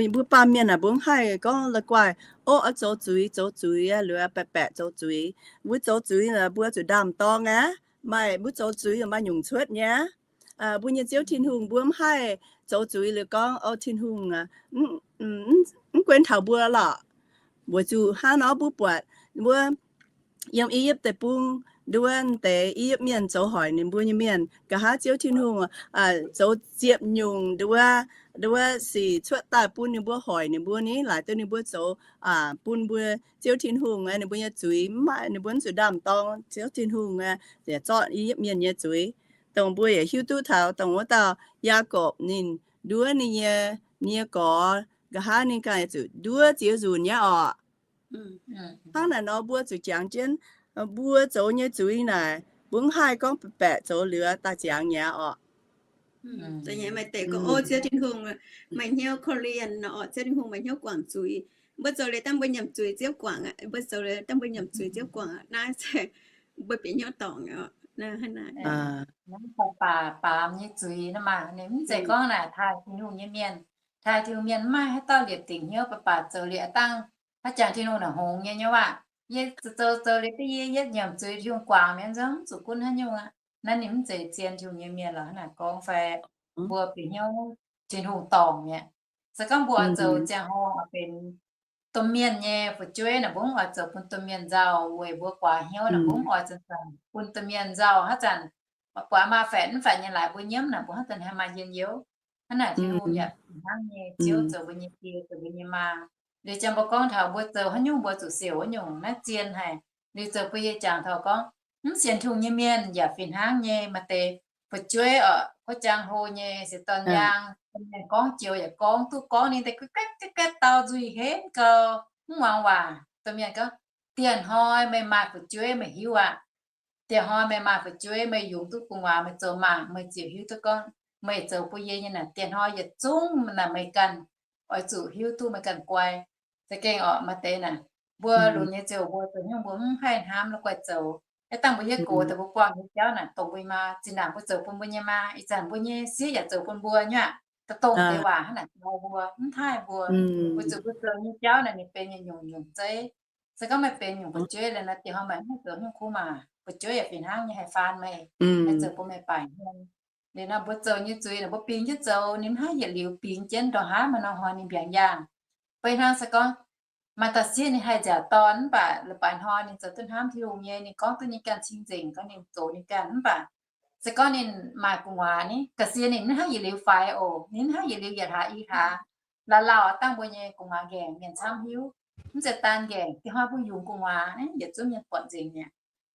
mbuo baamh mienh naaic mbuo mv haih gorngv la'guaih, o, oix zoux zuiz, zoux zuiz aqv, liuz baeqc baeqc zoux zuiz. Mbuo zoux zuiz naaic mbuo zuqc ndaam-dorng aqv. Maaih mbuo zoux zuiz maaih nyungc cuotv nyei. Mbuo nyei Ziouv Tin-Hungh mbuo mv haih zoux zuiz liuz gorngv, o, Tin-Hungh aac, mv guenx taux mbuo lorqc. Weic zuqc hnangv nor mbuo buatc mbuo yiem I^yipv Deic-Bung nduov deix I^yipv Mienh zoux hoic ninh mbuo nyei mienh, nqa'haav Ziouv Tin-Hungh zoux ziepc nyungc nduov, nduov sic cuotv daaih bun ninh mbuo hoic ninh mbuo ni, laaic duqv ninh mbuo zoux bun mbuo Ziouv Tin-Hungh aqv, ninh mbuo nyei zuiz mv maaih, ninh mbuo mv zuqc ndaam-dorng Ziouv Tin-Hungh aqv, yaac zorqv I^yipv Mienh nyei zuiz. Dongh mbuo yaac hiuv duqv taux dongh wuov dauh Yaagorpc ninh nduov ninh nyei, ninh nyei gorx, nqa'haav ninh ganh zuqc nduov ziex nzunc nyei orqc. Hnangv naaic nor mbuo zuqc jangx jienv mbuo zoux nyei zuiz naaic, mbuo mv haih gorngv baeqc zoux liuz daaih ziangx nyei orqc. Maaih deix gorngv, o, Ziouv Tin-Hungh maaih hnyouv korv-lienh orqc, Ziouv Tin-Hungh maaih hnyouv guangc zuiz. Mbuo zoux liuz dangh mbuo nyiemc zuiz Ziouv guangc aqv, mbuo zoux liuz dangh mbuo nyiemc zuiz Ziouv guangc aqv. Naaiv se mbuo bieqc hnyouv dorngc orqc. Naaiv baac baamz nyei zuiz naaiv maah, ninh mv zeiz gorngv naaic taaih Tin-Hungh nyei mienh. Taaih Tin-Hungh mienh mv maaih haaix dauh liepc dingc hnyouv, baac baac zoux liuz dangh haaix jangx Tin-Hungh naaic hngongx nyei nyei waac. Yie zoux zoux liuz da'yie yietv nyiemc zuiz Tin-Hungh guangc mi'aqv, nzunc mv zuqc gunv haaix nyungc aqv. Naaiv ninh mv zeiz zien Tin-Hungh nyei mienh lorqc, hnangv naaic gorngv fai mbuo bieqc hnyouv Tin-Hungh dorngc mi'aqv. Se gorngv mbuo oix zoux ziangh hoc oix benx domh mienh nyei fu'jueiv naaic, mbuo mv oix zoux bun domh mienh nzauh weic mbuo guaax hnyouv naaic, mbuo mv oix zanc-zanc bun domh mienh nzauh haaix zanc buatc maa faetv mv faetv nyei laaix mbuo nyiemv naaic, mbuo hnangv daaih haih maaih njien-youh. Hnangv naaic Tin-Hungh yaac hnangv nyei, Ziouv zoux mbuo nyei die, zoux mbuo nyei maa. Liuz jangx mbuo gorngv taux mbuo zoux haaix nyungc mbuo zuqc siouc wuov nyungc naaiv zien haic. Liuz zoux mbuo yie jangx taux gorngv mv sienx Tin-Hungh nyei mienh yaac fih hnangv nyei. Maaih deix fu'jueiv orqc, kuv jangx hlo nyei se dorn yaang, domh mienh gorngv joux yaac gorngv duqv gorngv ninh deix gu'gaetv gu'gaetv dau nzuih henv gau, mv muangx waac. Domh mienh gorngv, dieh hnoi meih maaih fu'jueiv meih hiuv aqv. Dieh hnoi meih maaih fu'jueiv meih yungz duqv gu'nguaaz meih zoux mangc meih ziouc hiuv duqv gorngv meih zoux bun yie nyei naaic, dieh hnoi yietc zungv naaic meih ganh oix zuqc hiuv duqv meih ganh guai. Za'gengh orqc, maaih deix naaic mbuo lunx nyei ziouc mbuo zoux nyungc mbuo mv haih hnamv la'guaih zoux. Aav dangh mbuo hiuv gox daaih mbuo buangh nyei jauv naaic dongh mbuo maa zinh ndaangc mbuo zoux bun mbuo nyei maa, ih zanc mbuo nyei sieqv yaac zoux bun mbuo nyei aqv. Da'dongh deix waac hnangv naaic dau mbuo, mv taaih mbuo. Weic zuqc mbuo zoux nyei jauv naaic ninh benx nyungc-nyungc zeiv. Se gorngv meih benx nyungc fu'jueiv liuz naaiv dieh hnoi meih mv zoux nyungc kuv maac, fu'jueiv yaac fih hnangv nyei haih faan meih, haih zoux bun meih baaic hmien. Liuz nor mbuo zoux nyei zuiz naaic mbuo bingx jienv zoux, ninh mv haih yietc liuz bingx jienv ndongc haaix maaih norm hnoi ninh mbiaangx yaangh. Fai hnangv se gorngv maaih dauh sieqv ninh haih nziaauc dorn mv baac la'baaic hnoi ninh zoux duqv hnamv Tin-Hungh nyei, ninh gorngv duqv ninh ganh cing-nzengc gorngv ninh zoux ninh ganh mv baac se gorngv ninh maaih gu'nguaaz ni, ga'sie ninh mv haih yietc liuz faix oc, ninh mv haih yietc liuz yietc hlaax i hlaax. La'laauh dangh mbuo nyei gu'nguaaz nqaengc mienh camv hiuv, mv zeiz daan nqaengc, dieh hnoi mbuo yungz gu'nguaaz naaiv yietc zungv mienh buatc nzengc mi'aqv.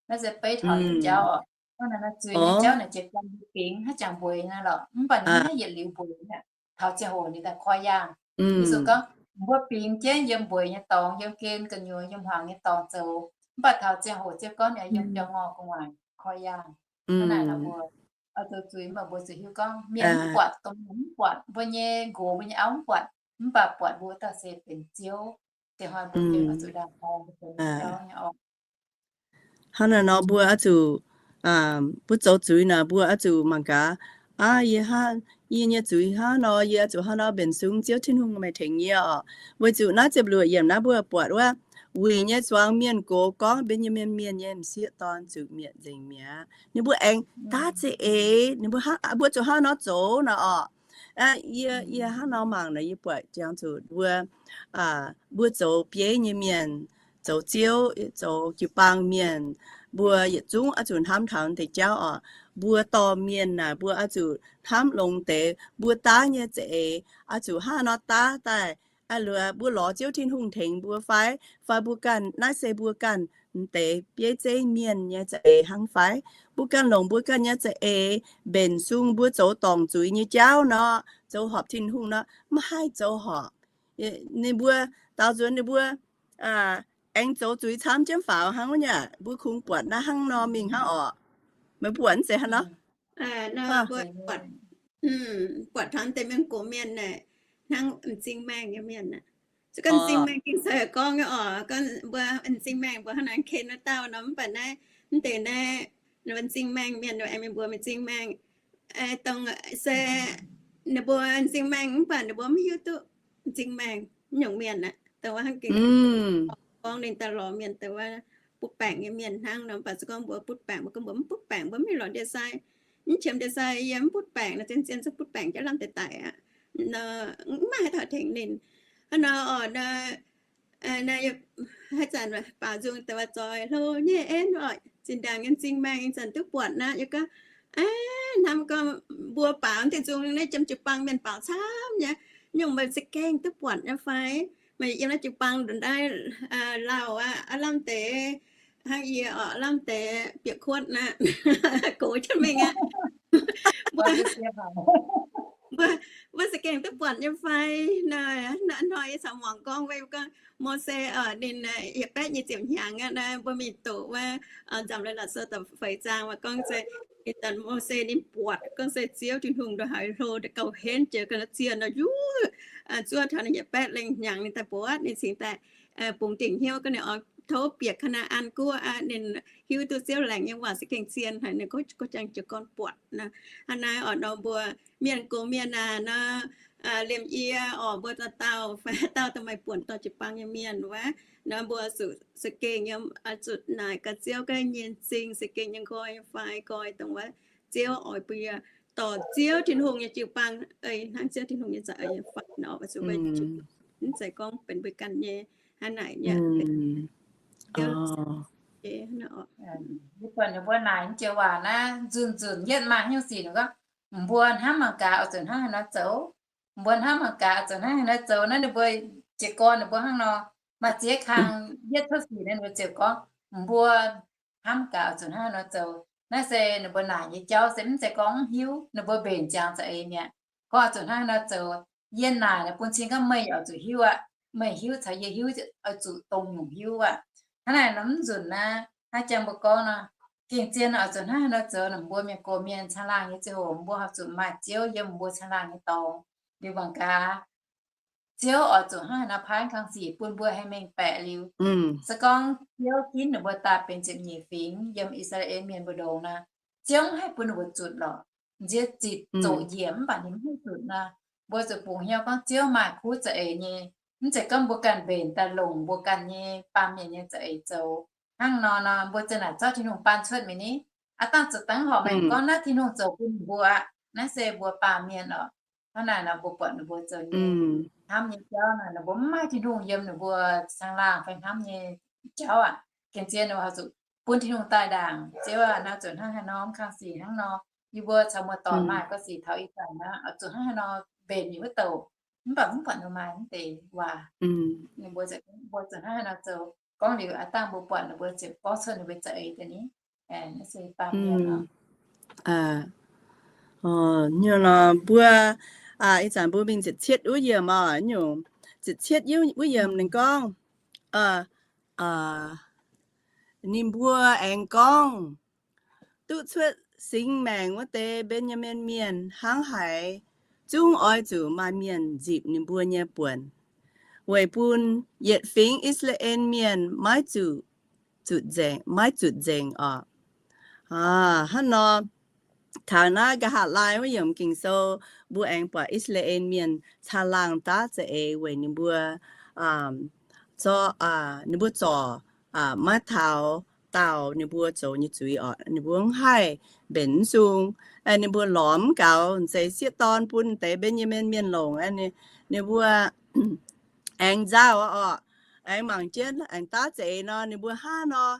Naaiv se beiv taux nyei jauv oc. Hnangv naaiv zuiz nyei jauv naaic jiex gan mbuo bingx haaix jangx mbueix naaiv lorqc, mv baac ninh mv haih yietc liuz mbueix mi'aqv. Taux ziangh hoc ninh daaih koi yaangh. Ye zuqc gorngv mbuo bingx jienv yiem mbueix nyei dorngx, yiem gen gu'nyuoz, yiem hmuangx nyei dorngx zoux, mv baac taux ziangh hoc Ziouv gorngv ninh yiem biauv-ngorh gu'nguaaic koi yaangh. Hnangv naaic nor mbuo oix zoux zuiz, mv baac mbuo zuqc hiuv gorngv mienh mv buatc, domh mienh mv buatc, mbuo nyei nqox mbuo nyei auv mv buatc, mv baac buatc mbuo dauh se benx Ziouv. Dieh hnoi mbuo gengh oix zuqc ndaam-dorng mbuo benx Ziouv nyei orqc. Hnangv naaic nor mbuo oix zuqc, mbuo zoux zuiz naaic mbuo oix zuqc mangc gaax, aa, yie hnangv, yie nyei zuiz hnangv nor, yie oix zuqc hnangv nor mbenc sung, Ziouv Tin-Hungh meih tengx yie oc. Weic zuqc naaiv ziepc luoqc yiemc naaiv mbuo buatc wuov, wuic nyei zuangx mienh gox gorngv Mben^yaa^min Mienh nyei m'sieqv dorn zuqc mietc nzengc mi'aqv. Ninh mbuo aengx daav za'eix, ninh mbuo hnangv, mbuo zuqc hnangv nor zoux nor orqc. Yie, yie hnangv nor mangc nor, yie buatc jangx zuqc mbuo, mbuo zoux bieiv nyei mienh, zoux ziouv, zoux jiu-baang mienh, mbuo yietc zungv oix zuqc hnamv taux deix jauv orqc. Mbuo dorh mienh naaic, mbuo oix zuqc hnamv longx deix mbuo daav nyei za'eix, oix zuqc hnangv nor daav daaih. Aa, luoqc mbuo lorz Ziouv Tin-Hungh tengx mbuo fai, fai mbuo ganh, naaiv se mbuo ganh m'deix bieiv zeiv mienh nyei za'eix hnangv fai? Mbuo ganh longc mbuo ganh nyei za'eix mbenc sung mbuo zoux dorngc zuiz nyei jauv nor, zoux horpc Tin-Hungh nor, maiv haih zoux horpc. Ninh mbuo daaux nzuonx ninh mbuo aengx zoux zuiz camv jienv faaux hnangv wuov nyei. Mbuo kungx buatc naaiv hnangv nor mingh hnangv orqc. Meih mbuo buatc mv zeiz hnangv nor? Buatc taux deix mienh gox mienh naaic, hnangv m'zing maengh nyei mienh aqv. Se gorngv m'zing maengh Ging-Sou gorngv nyei orqc, gorngv mbuo m'zing maengh mbuo hnangv naaic ken wuov dauh nor, mv baac naaiv, mv deix naaiv, m'zing maengh mienh aengx mingh mbuox m'zing maengh, dongh se ninh mbuo m'zing maengh mv baac ninh mbuo mv hiuv duqv m'zing maengh nyungc mienh aqv. Dongh wuov hnangv Ging-Sou gorngv ninh daaih lorz mienh dongh wuov butv baengc nyei mienh hnangv nor, mv baac se gorngv mbuo butv baengc, mbuo gorngv mbuo mv butv baengc, mbuo mv mingh lorz ndie-sai, mv qiemx ndie-sai, yie mv butv baengc nor, zien-zien zungv butv baengc jaav lamh deix daic aqv. Mv maaih haaix dauh tengx ninh. Hnangv nor orqc, haaix zanc baaux nzung daaih zoih hlo nyei en orqc, zinh ndaangc nyei m'zing maengh ih zanc duqv buatc naaiv, yie gorngv, hnamv gorngv mbuo baaux deix nzung naaiv jiem jiu-baang mienh baaux camv nyei, nyungc meih za'gengh duqv buatc nyei fai? Meih yiem naaiv jiu-baang ndongc naaiv lauh aqv, aav lamh deix hnangv yie orqc, aav lamh deix bieqc kuotv aqv, gox jienv mingh aqv. Mbuo, mbuo za'gengh duqv buatc nyei fai? Hnoi yie caux muangx gorngv, Mose orqc, ninh yietc baeqv nyei ziepc hnyangx aqv, mbuo mingh doqc wuov Nzamc Leiz-Latc Sou da'feix zaang, gorngv se ih zanc Mose ninh buatc gorngv se Ziouv Tin-Hungh ndongc haaix hlo, gauh henv jiex ga'naaiv zienh nor, yuv zuov taux ninh yietc baeqv lengh hnyangx ninh daaih buatc, ninh cingx daaih bungx dingc hnyouv gorngv ninh oix tov bieqc Kaa^naa^an Guoqv aqv. Ninh hiuv duqv Ziouv laengz nyei waac se gengh zien haic, ninh gorngv jangx jiez gorn buatc nor. Hnangv naaiv orqc, nor mbuo mienh gox mienh aac nor, liemh yie orqc, mbuo dauh dauh fai dauh daaih maaih buonc dorh jiu-baang nyei mienh wuov, nor mbuo zuqc za'gengh yiem zuqc naaic gaax Ziouv gaax nyei m'zing, za'gengh nyei nqoi nyei fai nqoi dongh wuov Ziouv oix bun yie dorh Ziouv Tin-Hungh nyei jiu-baang, hnangv Ziouv Tin-Hungh nyei za'eix nyei fai nor, zuqc mv zeiz gorngv benx mbuo ganh nyei hnangv naaic nyei. Mbuo naaic mv joux waac naaiv nzunc nzunc yietv maaih hnyouv sic gorngv, mbuo hnamv mangc gaax oix zuqc hnangv haaix nor zoux. Mbuo hnamv mangc gaax oix zuqc hnangv haaix nor zoux. Naaiv ninh mbuo jiez gorn ninh mbuo hnangv nor, maaih ziex kang yietv cuotv sic ninh mbuo ziouc gorngv, mbuo hnamv gaax oix zuqc hnangv haaix nor zoux. Naaiv se ninh mbuo naaic nyei jauv se mv zeiz gorngv mv hiuv, ninh mbuo mbenc ziangx za'eix mi'aqv. Gorngv oix zuqc hnangv haaix nor zoux, yie naaic bun cing gorngv meih oix zuqc hiuv aqv. Meih hiuv caux yie hiuv oix zuqc dongh nyungc hiuv aqv. Hnangv naaic nor mv nzunc naaiv, hnangv jang mbuo gorngv nor, gengh zien oix zuqc hnangv haaix nor zoux nor, mbuo mienh gox mienh caangh laangh nyei ziangh hoc mbuo oix zuqc maaih Ziouv yiem mbuo caangh laangh nyei dorngx. Liuz mangc gaax, Ziouv oix zuqc hnangv haaix nor paaiv kang sic bun mbuo haih mengh baeqc liuz. Se gorngv Ziouv ginv ninh mbuo daaih benx ziepc nyeic fingx yiem I^saa^laa^en Mienh mbu'ndongx nor, Ziouv mv haih bun ninh mbuo zutc lorqc. Nziex zitc zoqc njiec mv baac ninh mv haih zutc nor, mbuo zuqc bungx hnyouv gorngv Ziouv maaih kuv za'eix nyei. Mv zeiz gorngv mbuo ganh mbenc daaih longc mbuo ganh nyei baamh mienh nyei za'eix zoux. Hnangv nor nor, mbuo za'naaic zorqv Tin-Hungh baan cuotv mi'aqv. Aav dangh zuqc dangv horpc maengx gorngv naaiv Tin-Hungh zoux bun mbuo aqv. Naaiv se mbuo baamh mienh orqc. Hnangv naaic nor mbuo buatc ninh mbuo zoux nyei hnamv nyei jauv naaic, ninh mbuo mv maaih Tin-Hungh yiem ninh mbuo caangh laangh fai hnamv nyei jauv aqv. Gengh zien ninh mbuo zuqc bun Tin-Hungh daaih ndaangc, Ziouv aac, naaiv zuqc hnangv haaix nor, mv kang sic hnangv nor, yie mbuo caux muoz-doic maaih ga'sic taux ih zanc aqv, oix zuqc hnangv haaix nor mbenc nyei wuov douc. Mv baac mv buatc ninh maaih mv deix waac. Ninh mbuo, mbuo zuqc hnangv haaix nor zoux. Gorngv liuz aav dangh mbuo buatc ninh mbuo ziouc gorngv cuotv ninh mbuo za'eix daaih ni. Naaiv se baamh mienh. Nyungc nor mbuo, ih zanc mbuo mingh ziepc cietv wuov yiemc oc, nyungc ziepc cietv wuov yiemc ninh gorngv, ninh mbuo aengx gorngv, duqv cuotv singx maengc wuov deix Mben^yaa^min Mienh hnangv haaix, zungv oix zuqc maaih mienh nzipc ninh mbuo nyei buonc, weic bun yietc fingx I^saa^laa^en Mienh maiv zuqc, zuqc nzengc, maiv zuqc nzengc orqc. Hnangv nor, taux naaiv nqa'haav laai wuov yiemc Ging-Sou, mbuo aengx buatc I^saa^laa^en Mienh caangh laangh daav za'eix weic ninh mbuo zorqv, ninh mbuo zorc maiv taux daauh ninh mbuo zoux nyei zuiz oc. Ninh mbuo mv haih mbenc mv sung. Ninh mbuo lorz mv gaux, mv zeiz sieqv dorn bun deix Mben^yaa^min Mienh longc. Ninh mbuo aengx nzauh oc, aengx mangc jienv aengx daav za'eix nor, ninh mbuo hnangv nor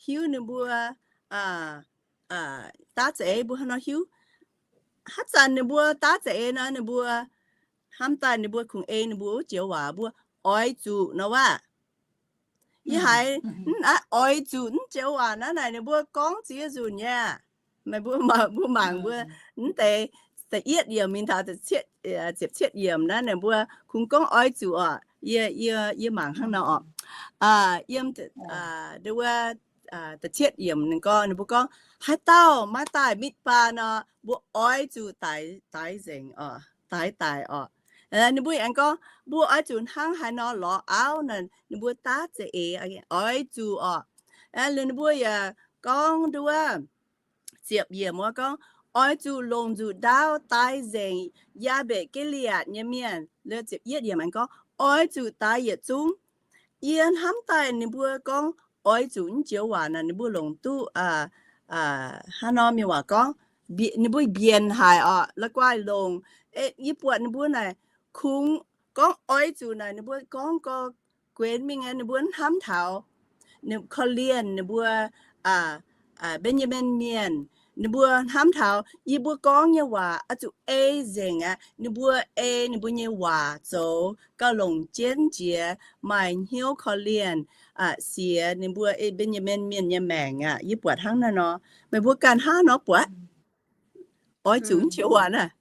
hiuv ninh mbuo daav za'eix mbuo hnangv nor hiuv. Haaix zanc ninh mbuo daav za'eix nor, ninh mbuo hnamv daaih ninh mbuo kungx ei ninh mbuo wuov joux waac mbuo oix zuqc nor waac. Yie haiz oix zuqc naaiv joux waac naaiv naaic ninh mbuo gorngv ziex nzunc nyei. Meih mbuo mangc mbuo mv deix da'yietv yiemc mingh taux ziepc cietv yiemc naaiv ninh mbuo kungx gorngv oix zuqc oc. Yie, yie mangc hnangv nor oc. Yiem da'cietv yiemc ninh gorngv, ninh mbuo gorngv, haaix dauh maiv daaih mitv baa nor, mbuo oix zuqc daix, daix nzengc oc, daix daic oc. Ninh mbuo aengx gorngv mbuo oix zuqc hnangv haaix nor lorz auv nor, ninh mbuo daav za'eix oix zuqc oc. Ninh mbuo yaac gorngv nduov ziepc yiemc wuov gorngv, oix zuqc longc nzuqc ndaauv daix nzengc Yaa^mbetc Gi^li^aatc nyei mienh. Ziepc yietv yiemc aengx gorngv, oix zuqc daix yietc zungv. Yie hnamv daaih ninh mbuo gorngv oix zuqc naaiv joux waac naaic ninh mbuo longc duqv, hnangv nor mienh waac gorngv, ninh mbuo mbienc haic oc, la'guaih longc. Yie buatc ninh mbuo naaic kungx gorngv oix zuqc naaic ninh mbuo gorngv gau guenx mingh aqv, ninh mbuo hnamv taux korv-lienh ninh mbuo Mben^yaa^min Mienh, ninh mbuo hnamv taux yie mbuo gorngv nyei waac oix zuqc ei nzengc aqv. Ninh mbuo ei ninh mbuo nyei waac zoux gauh longc jienv jiex, maaih hnyouv korv-lienh, siex ninh mbuo Mben^yaa^min Mienh nyei maengc aqv. Yie buatc hnangv naaiv nor. Meih mbuo ganh hnangv nor buatc? Oix zuqc naaiv joux waac naaiv.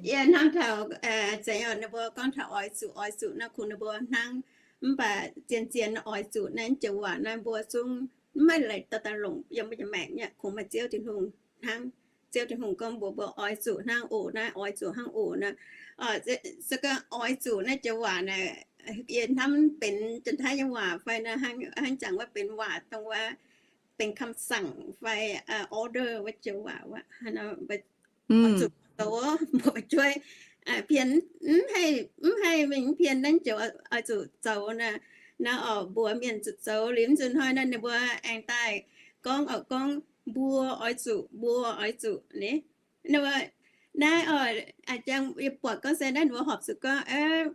Yie hnamv taux, zeiz ninh mbuo gorngv taux oix zuqc, oix zuqc nor kungx ninh mbuo hnangv. Mv baac zien-zien oix zuqc naaiv joux waac naaiv mbuo zungv maiv leiz daaih longc yiem mbuo nyei maengc nyei. Kungx maaih Ziouv Tin-Hungh hnangv. Ziouv Tin-Hungh gorngv mbuox mbuo oix zuqc hnangv oc, naaiv oix zuqc hnangv oc naaiv. Se gorngv oix zuqc naaiv joux waac naaic, yie hnamv benx Janx-Taiv nyei waac fai naaiv hnangv jangx wuov benx waac dongh wuov benx คำสั่ง fai order wuov joux waac wuov. Oix zuqc zoux, mbuo jueiv pien, mv haih mingh mv pien naaiv joux oix zuqc zoux naaiv. Naaiv oc, mbuox mienh zuqc zoux liuz nzunc hnoi naaiv ninh mbuo aengx daaih gorngv oc, gorngv mbuo oix zuqc, mbuo oix zuqc ni. Naaiv oc, jang yie buatc gorngv se naaiv ninh mbuo horpc zuqc gorngv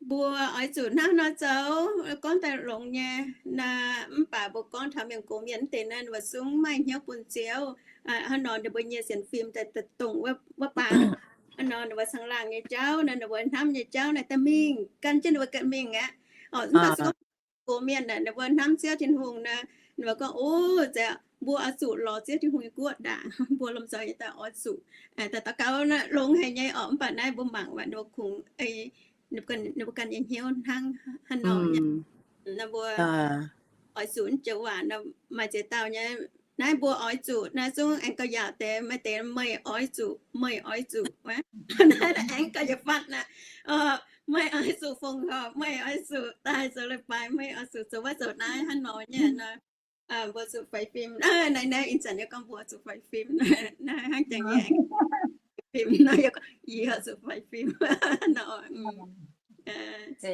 mbuo oix zuqc hnangv nor zoux, gorngv daaih longx nyei. Naaiv mv baac mbuo gorngv taux mienh gox mienh mv deix naaiv, ninh mbuo zungv maaih hnyouv bun Ziouv. Hnangv nor ninh mbuo nyei sienx fim daaih dongh wuov baan. Hnangv nor ninh mbuo caangh laangh nyei jauv naaiv, ninh mbuo hnamv nyei jauv naaiv daaih mingh, gan jienv ninh mbuo ganh mingh aqv. Mv baac se gorngv gox mienh aeqv, ninh mbuo hnamv Ziouv Tin-Hungh naaiv, ninh mbuo gorngv, o, zeiz mbuo oix zuqc lorz Ziouv Tin-Hungh nyei guoqv ndaangc, mbuo lomh nzoih nyei daaih oix zuqc daaih daux gaux naaiv longx haic nyei oc. Mv baac naaiv mbuo mangc waac ninh mbuo kungx, ninh mbuo ganh nyei hnyouv hnangv haaix nor nyei. Naaiv mbuo oix zuqc naaiv joux waac maaih ziex dauh nyei. Naaiv mbuo oix zuqc naaiv zungv aengx gauh yaauc deix, maaih deix meih oix zuqc, meih oix zuqc wuov. Naaiv aengx gauh yietc fatv naaiv, meih oix zuqc fongc horc, meih oix zuqc daaih zoux leiz-baaix, meih oix zuqc zoux wuov zoux naaiv hnangv nor nyei nor. Mbuo zuqc faix fim. Naaiv, naaiv ih zanc yie gorngv mbuo zuqc faix fim. Naaiv hnangv jangx yie fim nor, yie zuqc faix fim nor. Se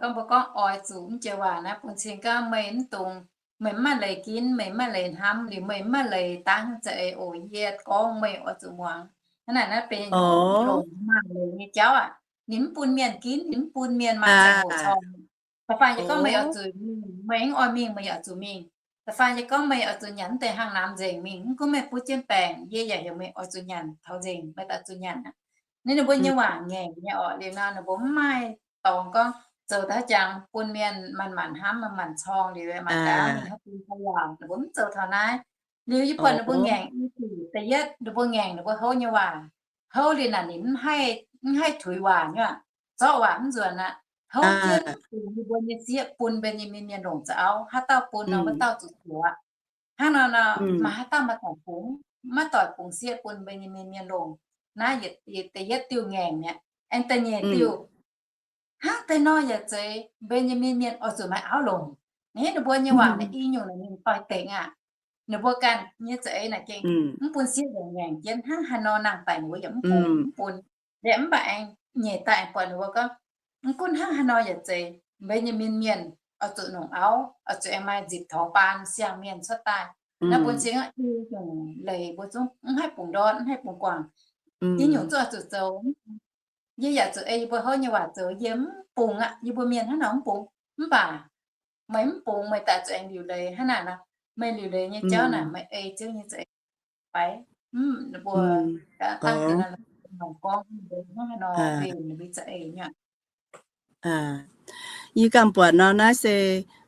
gorngv mbuo gorngv oix zuqc mv joux waac naaiv bun cing gorngv meih mv dungx, meih mv maaih leiz ginv, meih mv maaih leiz hnamv, liuz meih mv maaih leiz dangv za'eix oc. Yie gorngv meih oix zuqc muangx. Hnangv naaic naaiv benx longc maaih leiz nyei jauv aqv. Ninh mv bun mienh ginv, ninh mv bun mienh maaih ziangh hoc corng. Da'faanh yie gorngv meih oix zuqc mingh, meih mv oix mingh, meih yaac oix zuqc mingh. Da'faanh yie gorngv meih oix zuqc nyanc mv deix hnangv naaic nzengc mingh, mv gunv meih butv jienv baengc, yie yaac heuc meih oix zuqc nyanc taux nzengc, meih daaih zuqc nyanc aqv. Ninh, ninh mbuo nyei waac ngaengc nyei orqc. Liuz nor ninh mbuo mv maaih dorngx gorngv zoux daaih jangx bun mienh manc-manc hnamv, manc-manc corng liuz, manc-manc mingh haaix bun haaix waac, ninh mbuo mv zoux taux naaiv. Liuz yie buatc ninh mbuo ngaengc i diuc, da'yietv ninh mbuo ngaengc ninh mbuo houv nyei waac. Houv liuz naaic ninh mv haih, mv haih tuix waac nyei aqv. Zorqv waac mv nzuonx aqv. Houv jienv bungx ninh mbuo nyei sieqv bun Mbenjamin Mienh longc za'auv. Haaix dauh bun nor, wuov dauh zuqc zuoqc. Hnangv nor nor, maaih haaix dauh maaih doic bungx, maiv doic bungx sieqv bun Mbenjamin Mienh longc. Naaiv yietc, da'yietv diuh ngaengc mi'aqv. Aengx da'nyeic diuh, hnangv deix nor yaac zeiz Mbenjamin Mienh oix zuqc maaih auv longc. Naaiv ninh mbuo nyei waac naaiv i nyungc naaic mingh doix-dekc aqv. Ninh mbuo ganh nyei za'eix naaic gengh mv bun sieqv longc ngaengc jienv, hnangv haaix nor nangh daic ninh mbuo yaac mv bun, mv bun. Liuz mv baac aengx nyeic daaih aengx buatc ninh mbuo gorngv, mv gunv hnangv haaix nor yaac zeiz, Mbenjamin mienh oix zuqc nongc auv, oix zuqc aengx maaih nzipc torngv baan siang-mienh cuotv daaih. Naaiv bun cing i nyungc leiz mbuo zungv mv haih bungx ndortv, mv haih bungx guangc. I nyungc zungv oix zuqc zoux. Yie yaac zuqc ei yie mbuo houv nyei waac zoux, yie mv bungx aqv. Yie mbuo mienh hnangv nor mv bungx. Mv baac meih mv bungx, meih daaih zuqc aengx liuc leiz hnangv naaic nor. Meih liuc leiz nyei jauv naaic, meih ei Ziouv nyei za'eix fai? Mv, mbuo dangv deix nor, gorngv hnangv nor, ninh mbuo za'eix nyei. Yie ganh buatc nor, naaiv se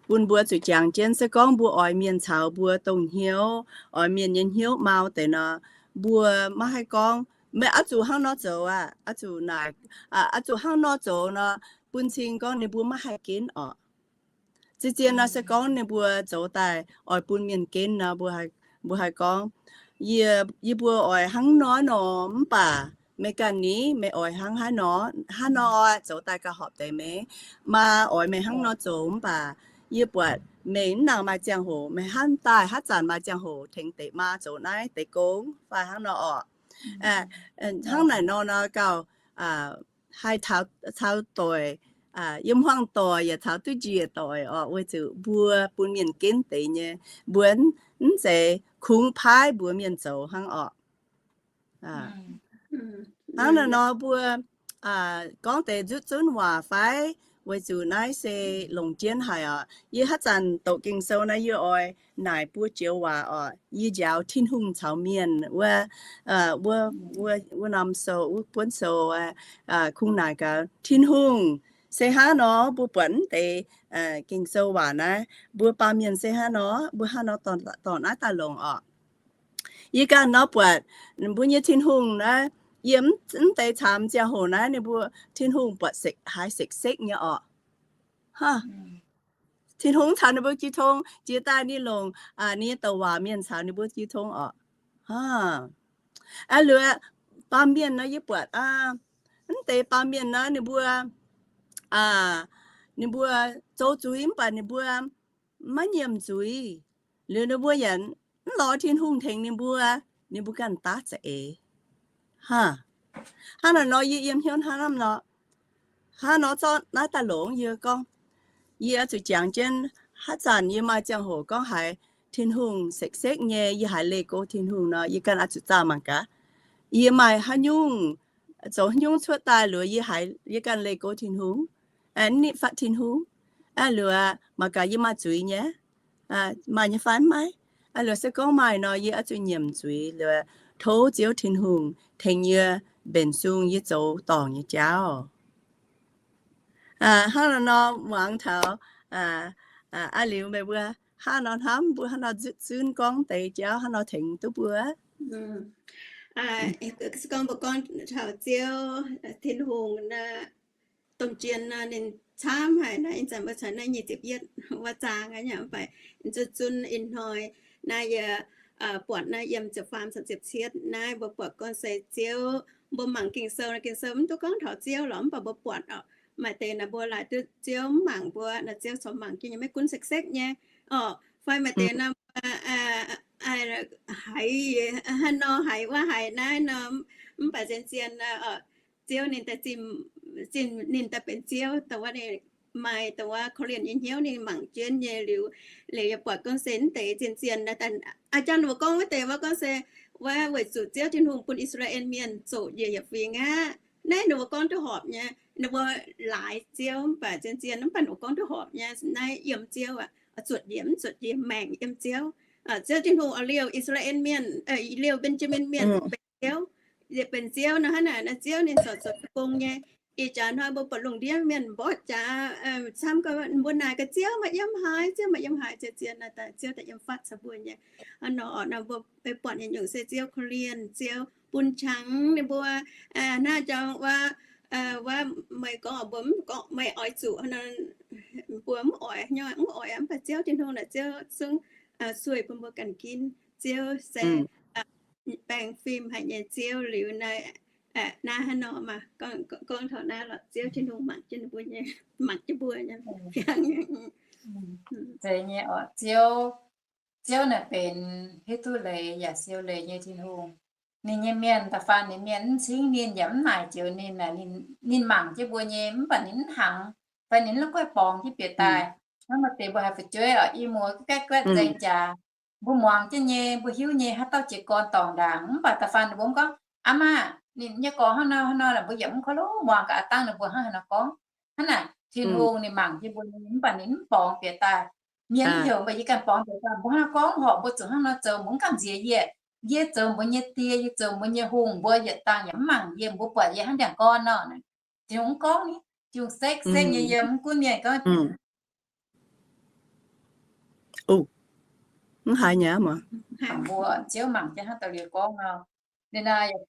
bun mbuo zuqc jangx jienv. Se gorngv mbuo oix mienh caux mbuo dongh hnyouv, oix mienh nyei hnyouv mau deix nor, mbuo maiv haih gorngv, meih oix zuqc hnangv nor zoux aqv, oix zuqc naaic, oix zuqc hnangv nor zoux nor, bun cing gorngv ninh mbuo maiv haih ginv orqc. Zien-zien nor se gorngv ninh mbuo zoux daaih oix bun mienh ginv nor, mbuo haih gorngv, yie, yie mbuo oix hnangv nor nor, mv baac meih ganh ni, meih oix hnangv haaix nor, hnangv nor zoux daaih gauh horpc deix maiv? Maa oix meih hnangv nor zoux, mv baac yie buatc meih mv nangc maaih ziangh hoc, meih hnamv daaih haaix zanc maaih ziangh hoc tengx deix maa zoux naaiv deix gong fai hnangv nor orqc. Hnangv naaic nor nor gauh haih caux doic, yiem hmuangx doic yaac caux duqv njiec doic orqc, weic zuqc mbuo bun mienh ginv deix nyei, mbuo mv zeiz kungx paaiv mbuox mienh zoux hnangv orqc. Hnangv naaic nor mbuo gorngv deix nzutv zunv waac fai? Weic zuqc naaiv se longc jienv haic orqc. Yie haaix zanc doqc Ging-Sou naaiv, yie oix naaic buo joux waac orqc. Yie njaaux Tin-Hungh caux mienh wuov, wuov, wuov norm sou, wuov buonv sou, kungx naaic gaax Tin-Hungh se hnangv nor. Mbuo buatc mv deix Ging-Sou waac naaiv, mbuo baamh mienh se hnangv nor, mbuo hnangv nor dorh naaiv daaih longc orqc. Yie ganh nor buatc mbuo nyei Tin-Hungh naaiv, yie mv deix camv ziangh hoc naaiv ninh mbuo Tin-Hungh buatc haiz sekv-sekv nyei orqc. Tin-Hungh caux ninh mbuo jiu tong, jiex daaih ninh longc ninh nyei douc waac mienh caux ninh mbuo jiu tong orqc. Aa, liuz baamh mienh nor yie buatc, mv deix baamh mienh nor ninh mbuo, ninh mbuo zoux zuiz mv baac ninh mbuo maiv nyiemc zuiz. Liuz ninh mbuo yaac mv lorz Tin-Hungh tengx ninh mbuo, ninh mbuo ganh daav za'eix. Hnangv naaic nor yie yiem hnyouv hnangv naaiv nor, hnangv nor zorqv naaiv daaih longc yie gorngv, yie oix zuqc jangx jienv. Haaix zanc yie maaih ziangh hoc gorngv haiz Tin-Hungh sekv-sekv nyei, yie haiz leih go Tin-Hungh nor, yie ganh oix zuqc zaah mangc gaax yie maaih haaix nyungc, zoux haaix nyungc cuotv daaih liuz yie haiz yie ganh leih go Tin-Hungh, nitv fatv Tin-Hungh, liuz mangc gaax yie maaih zuiz nyei, maaih nyei fai maiv. Liuz se gorngv maaih nor, yie oix zuqc nyiemc zuiz liuz tov Ziouv Tin-Hungh tengx yie mbenc sung yie zoux dorngc nyei jauv. Hnangv naaiv nor muangx taux aa liuz meih mbuo hnangv nor hnamv, mbuo hnangv nor nzutv zunv gorngv deix jauv hnangv nor tengx duqv mbuo. Se gorngv mbuo gorngv taux Ziouv Tin-Hungh naaiv, domh jien nor ninh camv haic naaiv, ih zanc mbuo caux naaiv nyic ziepc yietv wuov zaang aqv, mv baac nzutv zunv ih hnoi naaiv yie buatc naaiv yiem ziepc faam caux ziepc cietv naaiv mbuo buatc gorngv se Ziouv, mbuo mangc Ging-Sou, Ging-Sou mv duqv gorngv taux Ziouv lorqc, mv baac mbuo buatc orqc, maaih deix naaiv mbuo laaic duqv Ziouv mv mangc mbuo, naaiv Ziouv corc mangc jienv nyei, maiv gunv sekv-sekv nyei orqc. Fai maaih deix nor mbuo haiz, haaix nor haiz wuov haiz naaiv nor, mv baac zien-zien Ziouv ninh daaih zinh, ninh daaih benx Ziouv, dongh wuov ninh maaih dongh wuov korv-lienh nyei hnyouv ninh mangc jienv nyei liuz, liuz yie buatc gorngv se mv deix zien-zien aa, janx mbuo gorngv wuov deix wuov gorngv se wuov weic zuqc Ziouv Tin-Hungh bun I^saa^laa^en Mienh zoqc njiec yietc fingx aqv. Naaiv ninh mbuo gorngv duqv horpc nyei, ninh mbuo laaix Ziouv mv baac zien-zien mv baac ninh mbuo gorngv duqv horpc nyei, naaiv yiem Ziouv aqv, zuotc njiec mv zuotc njiec maengc yiem Ziouv. Ziouv Tin-Hungh oix liouh I^saa^laa^en Mienh, liouh Mbenjamin Mienh benx Ziouv, benx Ziouv nor hnangv naaic, naaiv Ziouv ninh zoux zoux gong nyei. Ih jaax hnoi mbuo buatc lungh ndiev mienh mborqv jaax camv, mbuo naaic gaax Ziouv maaih yiem haaix, Ziouv maaih yiem haaix, zien-zien naaic Ziouv daaih yiem fatv caux mbuo nyei. Hnangv nor orqc, nor mbuo buatc nyei nyungc se Ziouv korv-lienh, Ziouv bun qangx ninh mbuo. Naaiv jangx wuov, wuov meih gorngv mbuo mv gorngv meih oix zuqc, mbuo mv oix, mv oix, mv baac Ziouv Tin-Hungh naaic Ziouv zungv sueih bun mbuo ganh ginv. Ziouv se baengh fim haic nyei Ziouv liuz naaiv, naaiv hnangv nor maah, gorngv taux naaiv lorqc, Ziouv Tin-Hungh mangc jienv mbuo nyei, mangc jienv mbuo nyei. Zeiz nyei orqc, Ziouv, Ziouv naaic benx hiuv duqv leiz yaac siou leiz nyei Tin-Hungh. Ninh nyei mienh da'faanh ninh mienh mv cingv ninh yaac mv naaic joux ninh, ninh mangc jienv mbuo nyei, mv baac ninh mv hnaangx. fai ninh la'guaih borngz jienv bieqc daaih. Hnangv maaih deix mbuo haiz fu'jueiv oc, i muoz guetv guetv nzaeng jaax, mbuo muangx jienv nyei, mbuo hiuv nyei, haaix dauh jiez gorn dorngc ndaangc, mv baac da'faanh ninh mbuo mv gorngv, aa maah, ninh nyei gorngv hnangv nor hnangv nor, mbuo yaac mv korv-longh muangx gaax aqv dangh ninh mbuo hnangv haaix nor gorngv. Hnangv naaic, Tin-Hungh ninh mangc jienv mbuo nyei, mv baac ninh mv borngz bieqc daaih. Mienh mv heuc, mv baac yie ganh borngz bieqc daaih, mbuo hnangv nor gorngv horpc mbuo zuqc hnangv nor zoux, mbuo mv gamh nziex yie. Yie zoux mbuo nyei die, yie zoux mbuo nyei hungh, mbuo yietc dangh yaac mv mangc yie, mbuo buatc yie hnangv ndiangx-gorn nor. Tin-Hungh mv gorngv ni, Tin-Hungh sekv sekv nyei yiem, mv gunv mienh gorngv. Mv haiz nyei mv, mbuo Ziouv mangc jienv hnangv dau liuz gorngv nor. Ninh naaiv,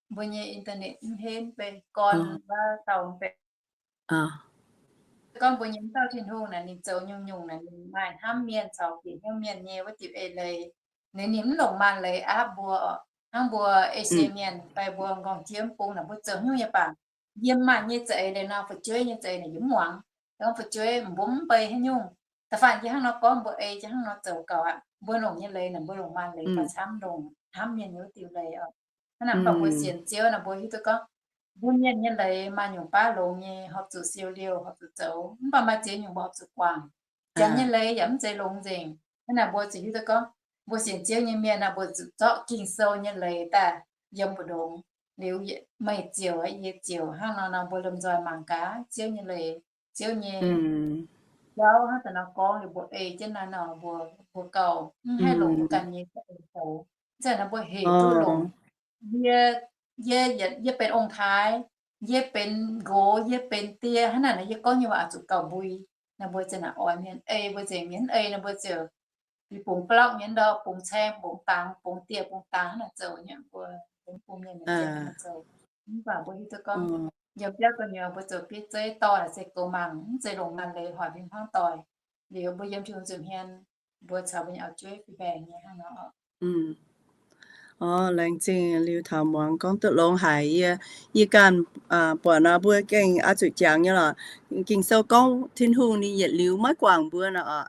mbuo nyei internet mv henv bei, gorn wuov dauh mv bei. Gorngv mbuo nyei mv dauh Tin-Hungh naaic, ninh zoux nyungc-nyungc naaic, ninh maaih hnamv mienh caux bieqc hnyouv mienh nyei wuov diuc eix leiz. Ninh, ninh mv longc maanc leiz aapv mbuo oc. Hnangv mbuo Esie mienh fai mbuo m'nqorngv jiem bung naaic, mbuo zoux haaix nyungc nyei baac, yiem maanc nyei za'eix leiz nor, fu'jueiv nyei za'eix naaic yie mv muangx. Gorngv fu'jueiv mbuo mv bei haaix nyungc, da'faanh yie hnangv nor gorngv, mbuo ei jienv hnangv nor zoux gauh aqv. Mbuo longc nyei leiz naaic, mbuo longc maanc leiz fai camv longc hnamv mienh nyei wuov diuc leiz oc. Hnangv naaic mv baac mbuo sienx Ziouv naaic, mbuo hiuv duqv gorngv mbuo mienh nyei leiz maaih nyungc baav longx nyei, horpc zuqc siou liouh, horpc zuqc zoux. Mv baac maaih ziex nyungc mbuo horpc zuqc guangc. Janx nyei leiz yaac mv zeiz longx nzengc. Hnangv naaic mbuo ziouc hiuv duqv gorngv mbuo sienx Ziouv nyei mienh naaic, mbuo zuqc zorqv Ging-Sou nyei leiz daaih yiem mbu'ndongx liuz, meih ziouc, yie ziouc hnangv nor nor, mbuo lomh nzoih mangc gaax Ziouv nyei leiz, Ziouv nyei jauv hnangv daaih nor gorngv liuz, mbuo ei jienv naaiv nor, mbuo, mbuo gauh mv haih longc mbuo ganh nyei zoux. Zanc naaiv mbuo hec duqv longc. Yie, yie, yie benx ong-taaix, yie benx nqox, yie benx die, hnangv naaic nor yie gorngv nyei waac zuqc gauh mbui. Naaiv mbuo zanc naaic oix mienh ei, mbuo nzengc mienh ei nor, mbuo ziouc bungx blauv mienh ndau, bungx caeng, bungx dangx, bungx dieh, bungx dangx hnangv naaic zoux nyei. Mbuo bungx mienh zoux. Mv baac mbuo hiuv duqv gorngv yiem biauv gu'nyuoz mbuo zoux bieiv zeiv dorh naaic se goux mangc, mv zeiz longc maanc leiz hoic fim hnangv doic. Liuz mbuo yiem Tin-Hungh nza'hmien, mbuo caux mbuo nyei auv-jueiv fih mbaengx nyei hnangv nor. Orv, laengz zingh liuz taux muangx gorngv duqv longx haic. Yie, yie ganh buatc nor mbuo gengh oix zuqc jangx nyei lorqc. Ging-Sou gorngv Tin-Hungh ninh yietc liuz maiv guangc mbuo nor oc.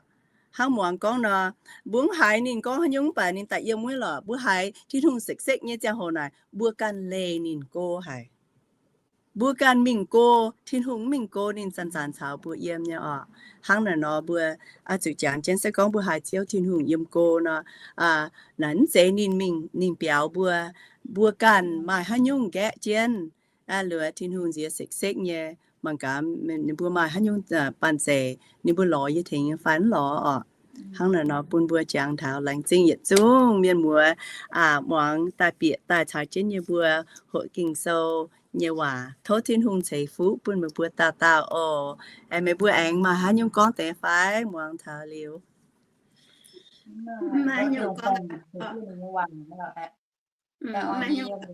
Hnangv muangx gorngv nor, mbuo mv haiz ninh gorngv haaix nyungc, mv baac ninh daaih yiem wuov lorqc. Mbuo haiz Tin-Hungh sekv-sekv nyei ziangh hoc naaic, mbuo ganh leih ninh go haic. Mbuo ganh mingh go, Tin-Hungh mv mingh go, ninh zanc-zanc caux mbuo yiem nyei orqc. Hnangv naaic nor mbuo oix zuqc jangx jienv, se gorngv mbuo haiz Ziouv Tin-Hungh yiem go nor, naaic mv zeiz ninh mingh, ninh biaux mbuo. Mbuo ganh maaih haaix nyungc nqaeqv jienv, luoqc Tin-Hungh nziex sekv-sekv nyei, mangc gaax ninh mbuo maaih haaix nyungc banh zeic, ninh mbuo lorz yie tengx nyei fai mv lorz orqc. Hnangv naaic nor bun mbuo jangx taux. Laengz zingh yietc zungv mienh muoz muangx daaih bieqc daaih caux jienv yie mbuo hoqc Ging-Sou nyei waac. Tov Tin-Hungh ceix fuqv bun meih mbuo dauh dauh oc. Aengx meih mbuo aengx maaih haaix nyungc gorngv deix fai? Muangx taux liuz, maaih haaix nyungc gorngv, maaih haaix nyungc gorngv,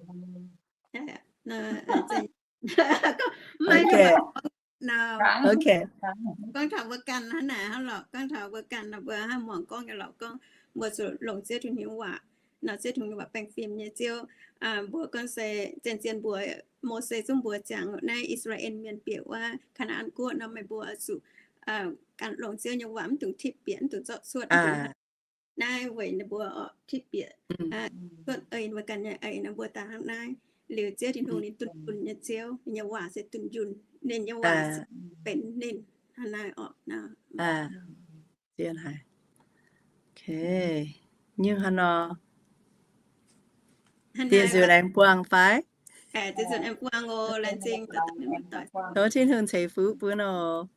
gorngv taux mbuo ganh hnangv naaic hnangv lorqc. Gorngv taux mbuo ganh nor, mbuo haih muangx gorngv nyei lorqc, gorngv mbuo zuqc longc Ziouv Tin-Hungh nyei waac nor, Ziouv Tin-Hungh nyei waac baengh fim nyei. Ziouv, mbuo gorngv se zien-zien mbuox Mose zungv mbuox ziangx naaiv I^saa^laa^en Mienh bieqc wuov Kaa^naa^an Guoqv nor, meih mbuo zuqc ganh longc Ziouv nyei waac, mv dungx tipv bieqc, mv dungx zorqv cuotv, mv dungx naaiv weic ninh mbuo oix tipv bieqc, cuotv ei mbuo ganh nyei ei nor, mbuo daaih hnangv naaiv. Liuz Ziouv Tin-Hungh ninh dunh yunh nyei Ziouv, ninh nyei waac se dunh yunh, ninh nyei waac se benx ninh hnangv naaiv orqc. Zien haic. Nyungc hnangv nor, dieh nzunc aengx buangh fai? Tov Tin-Hungh ceix fuqv bun oc.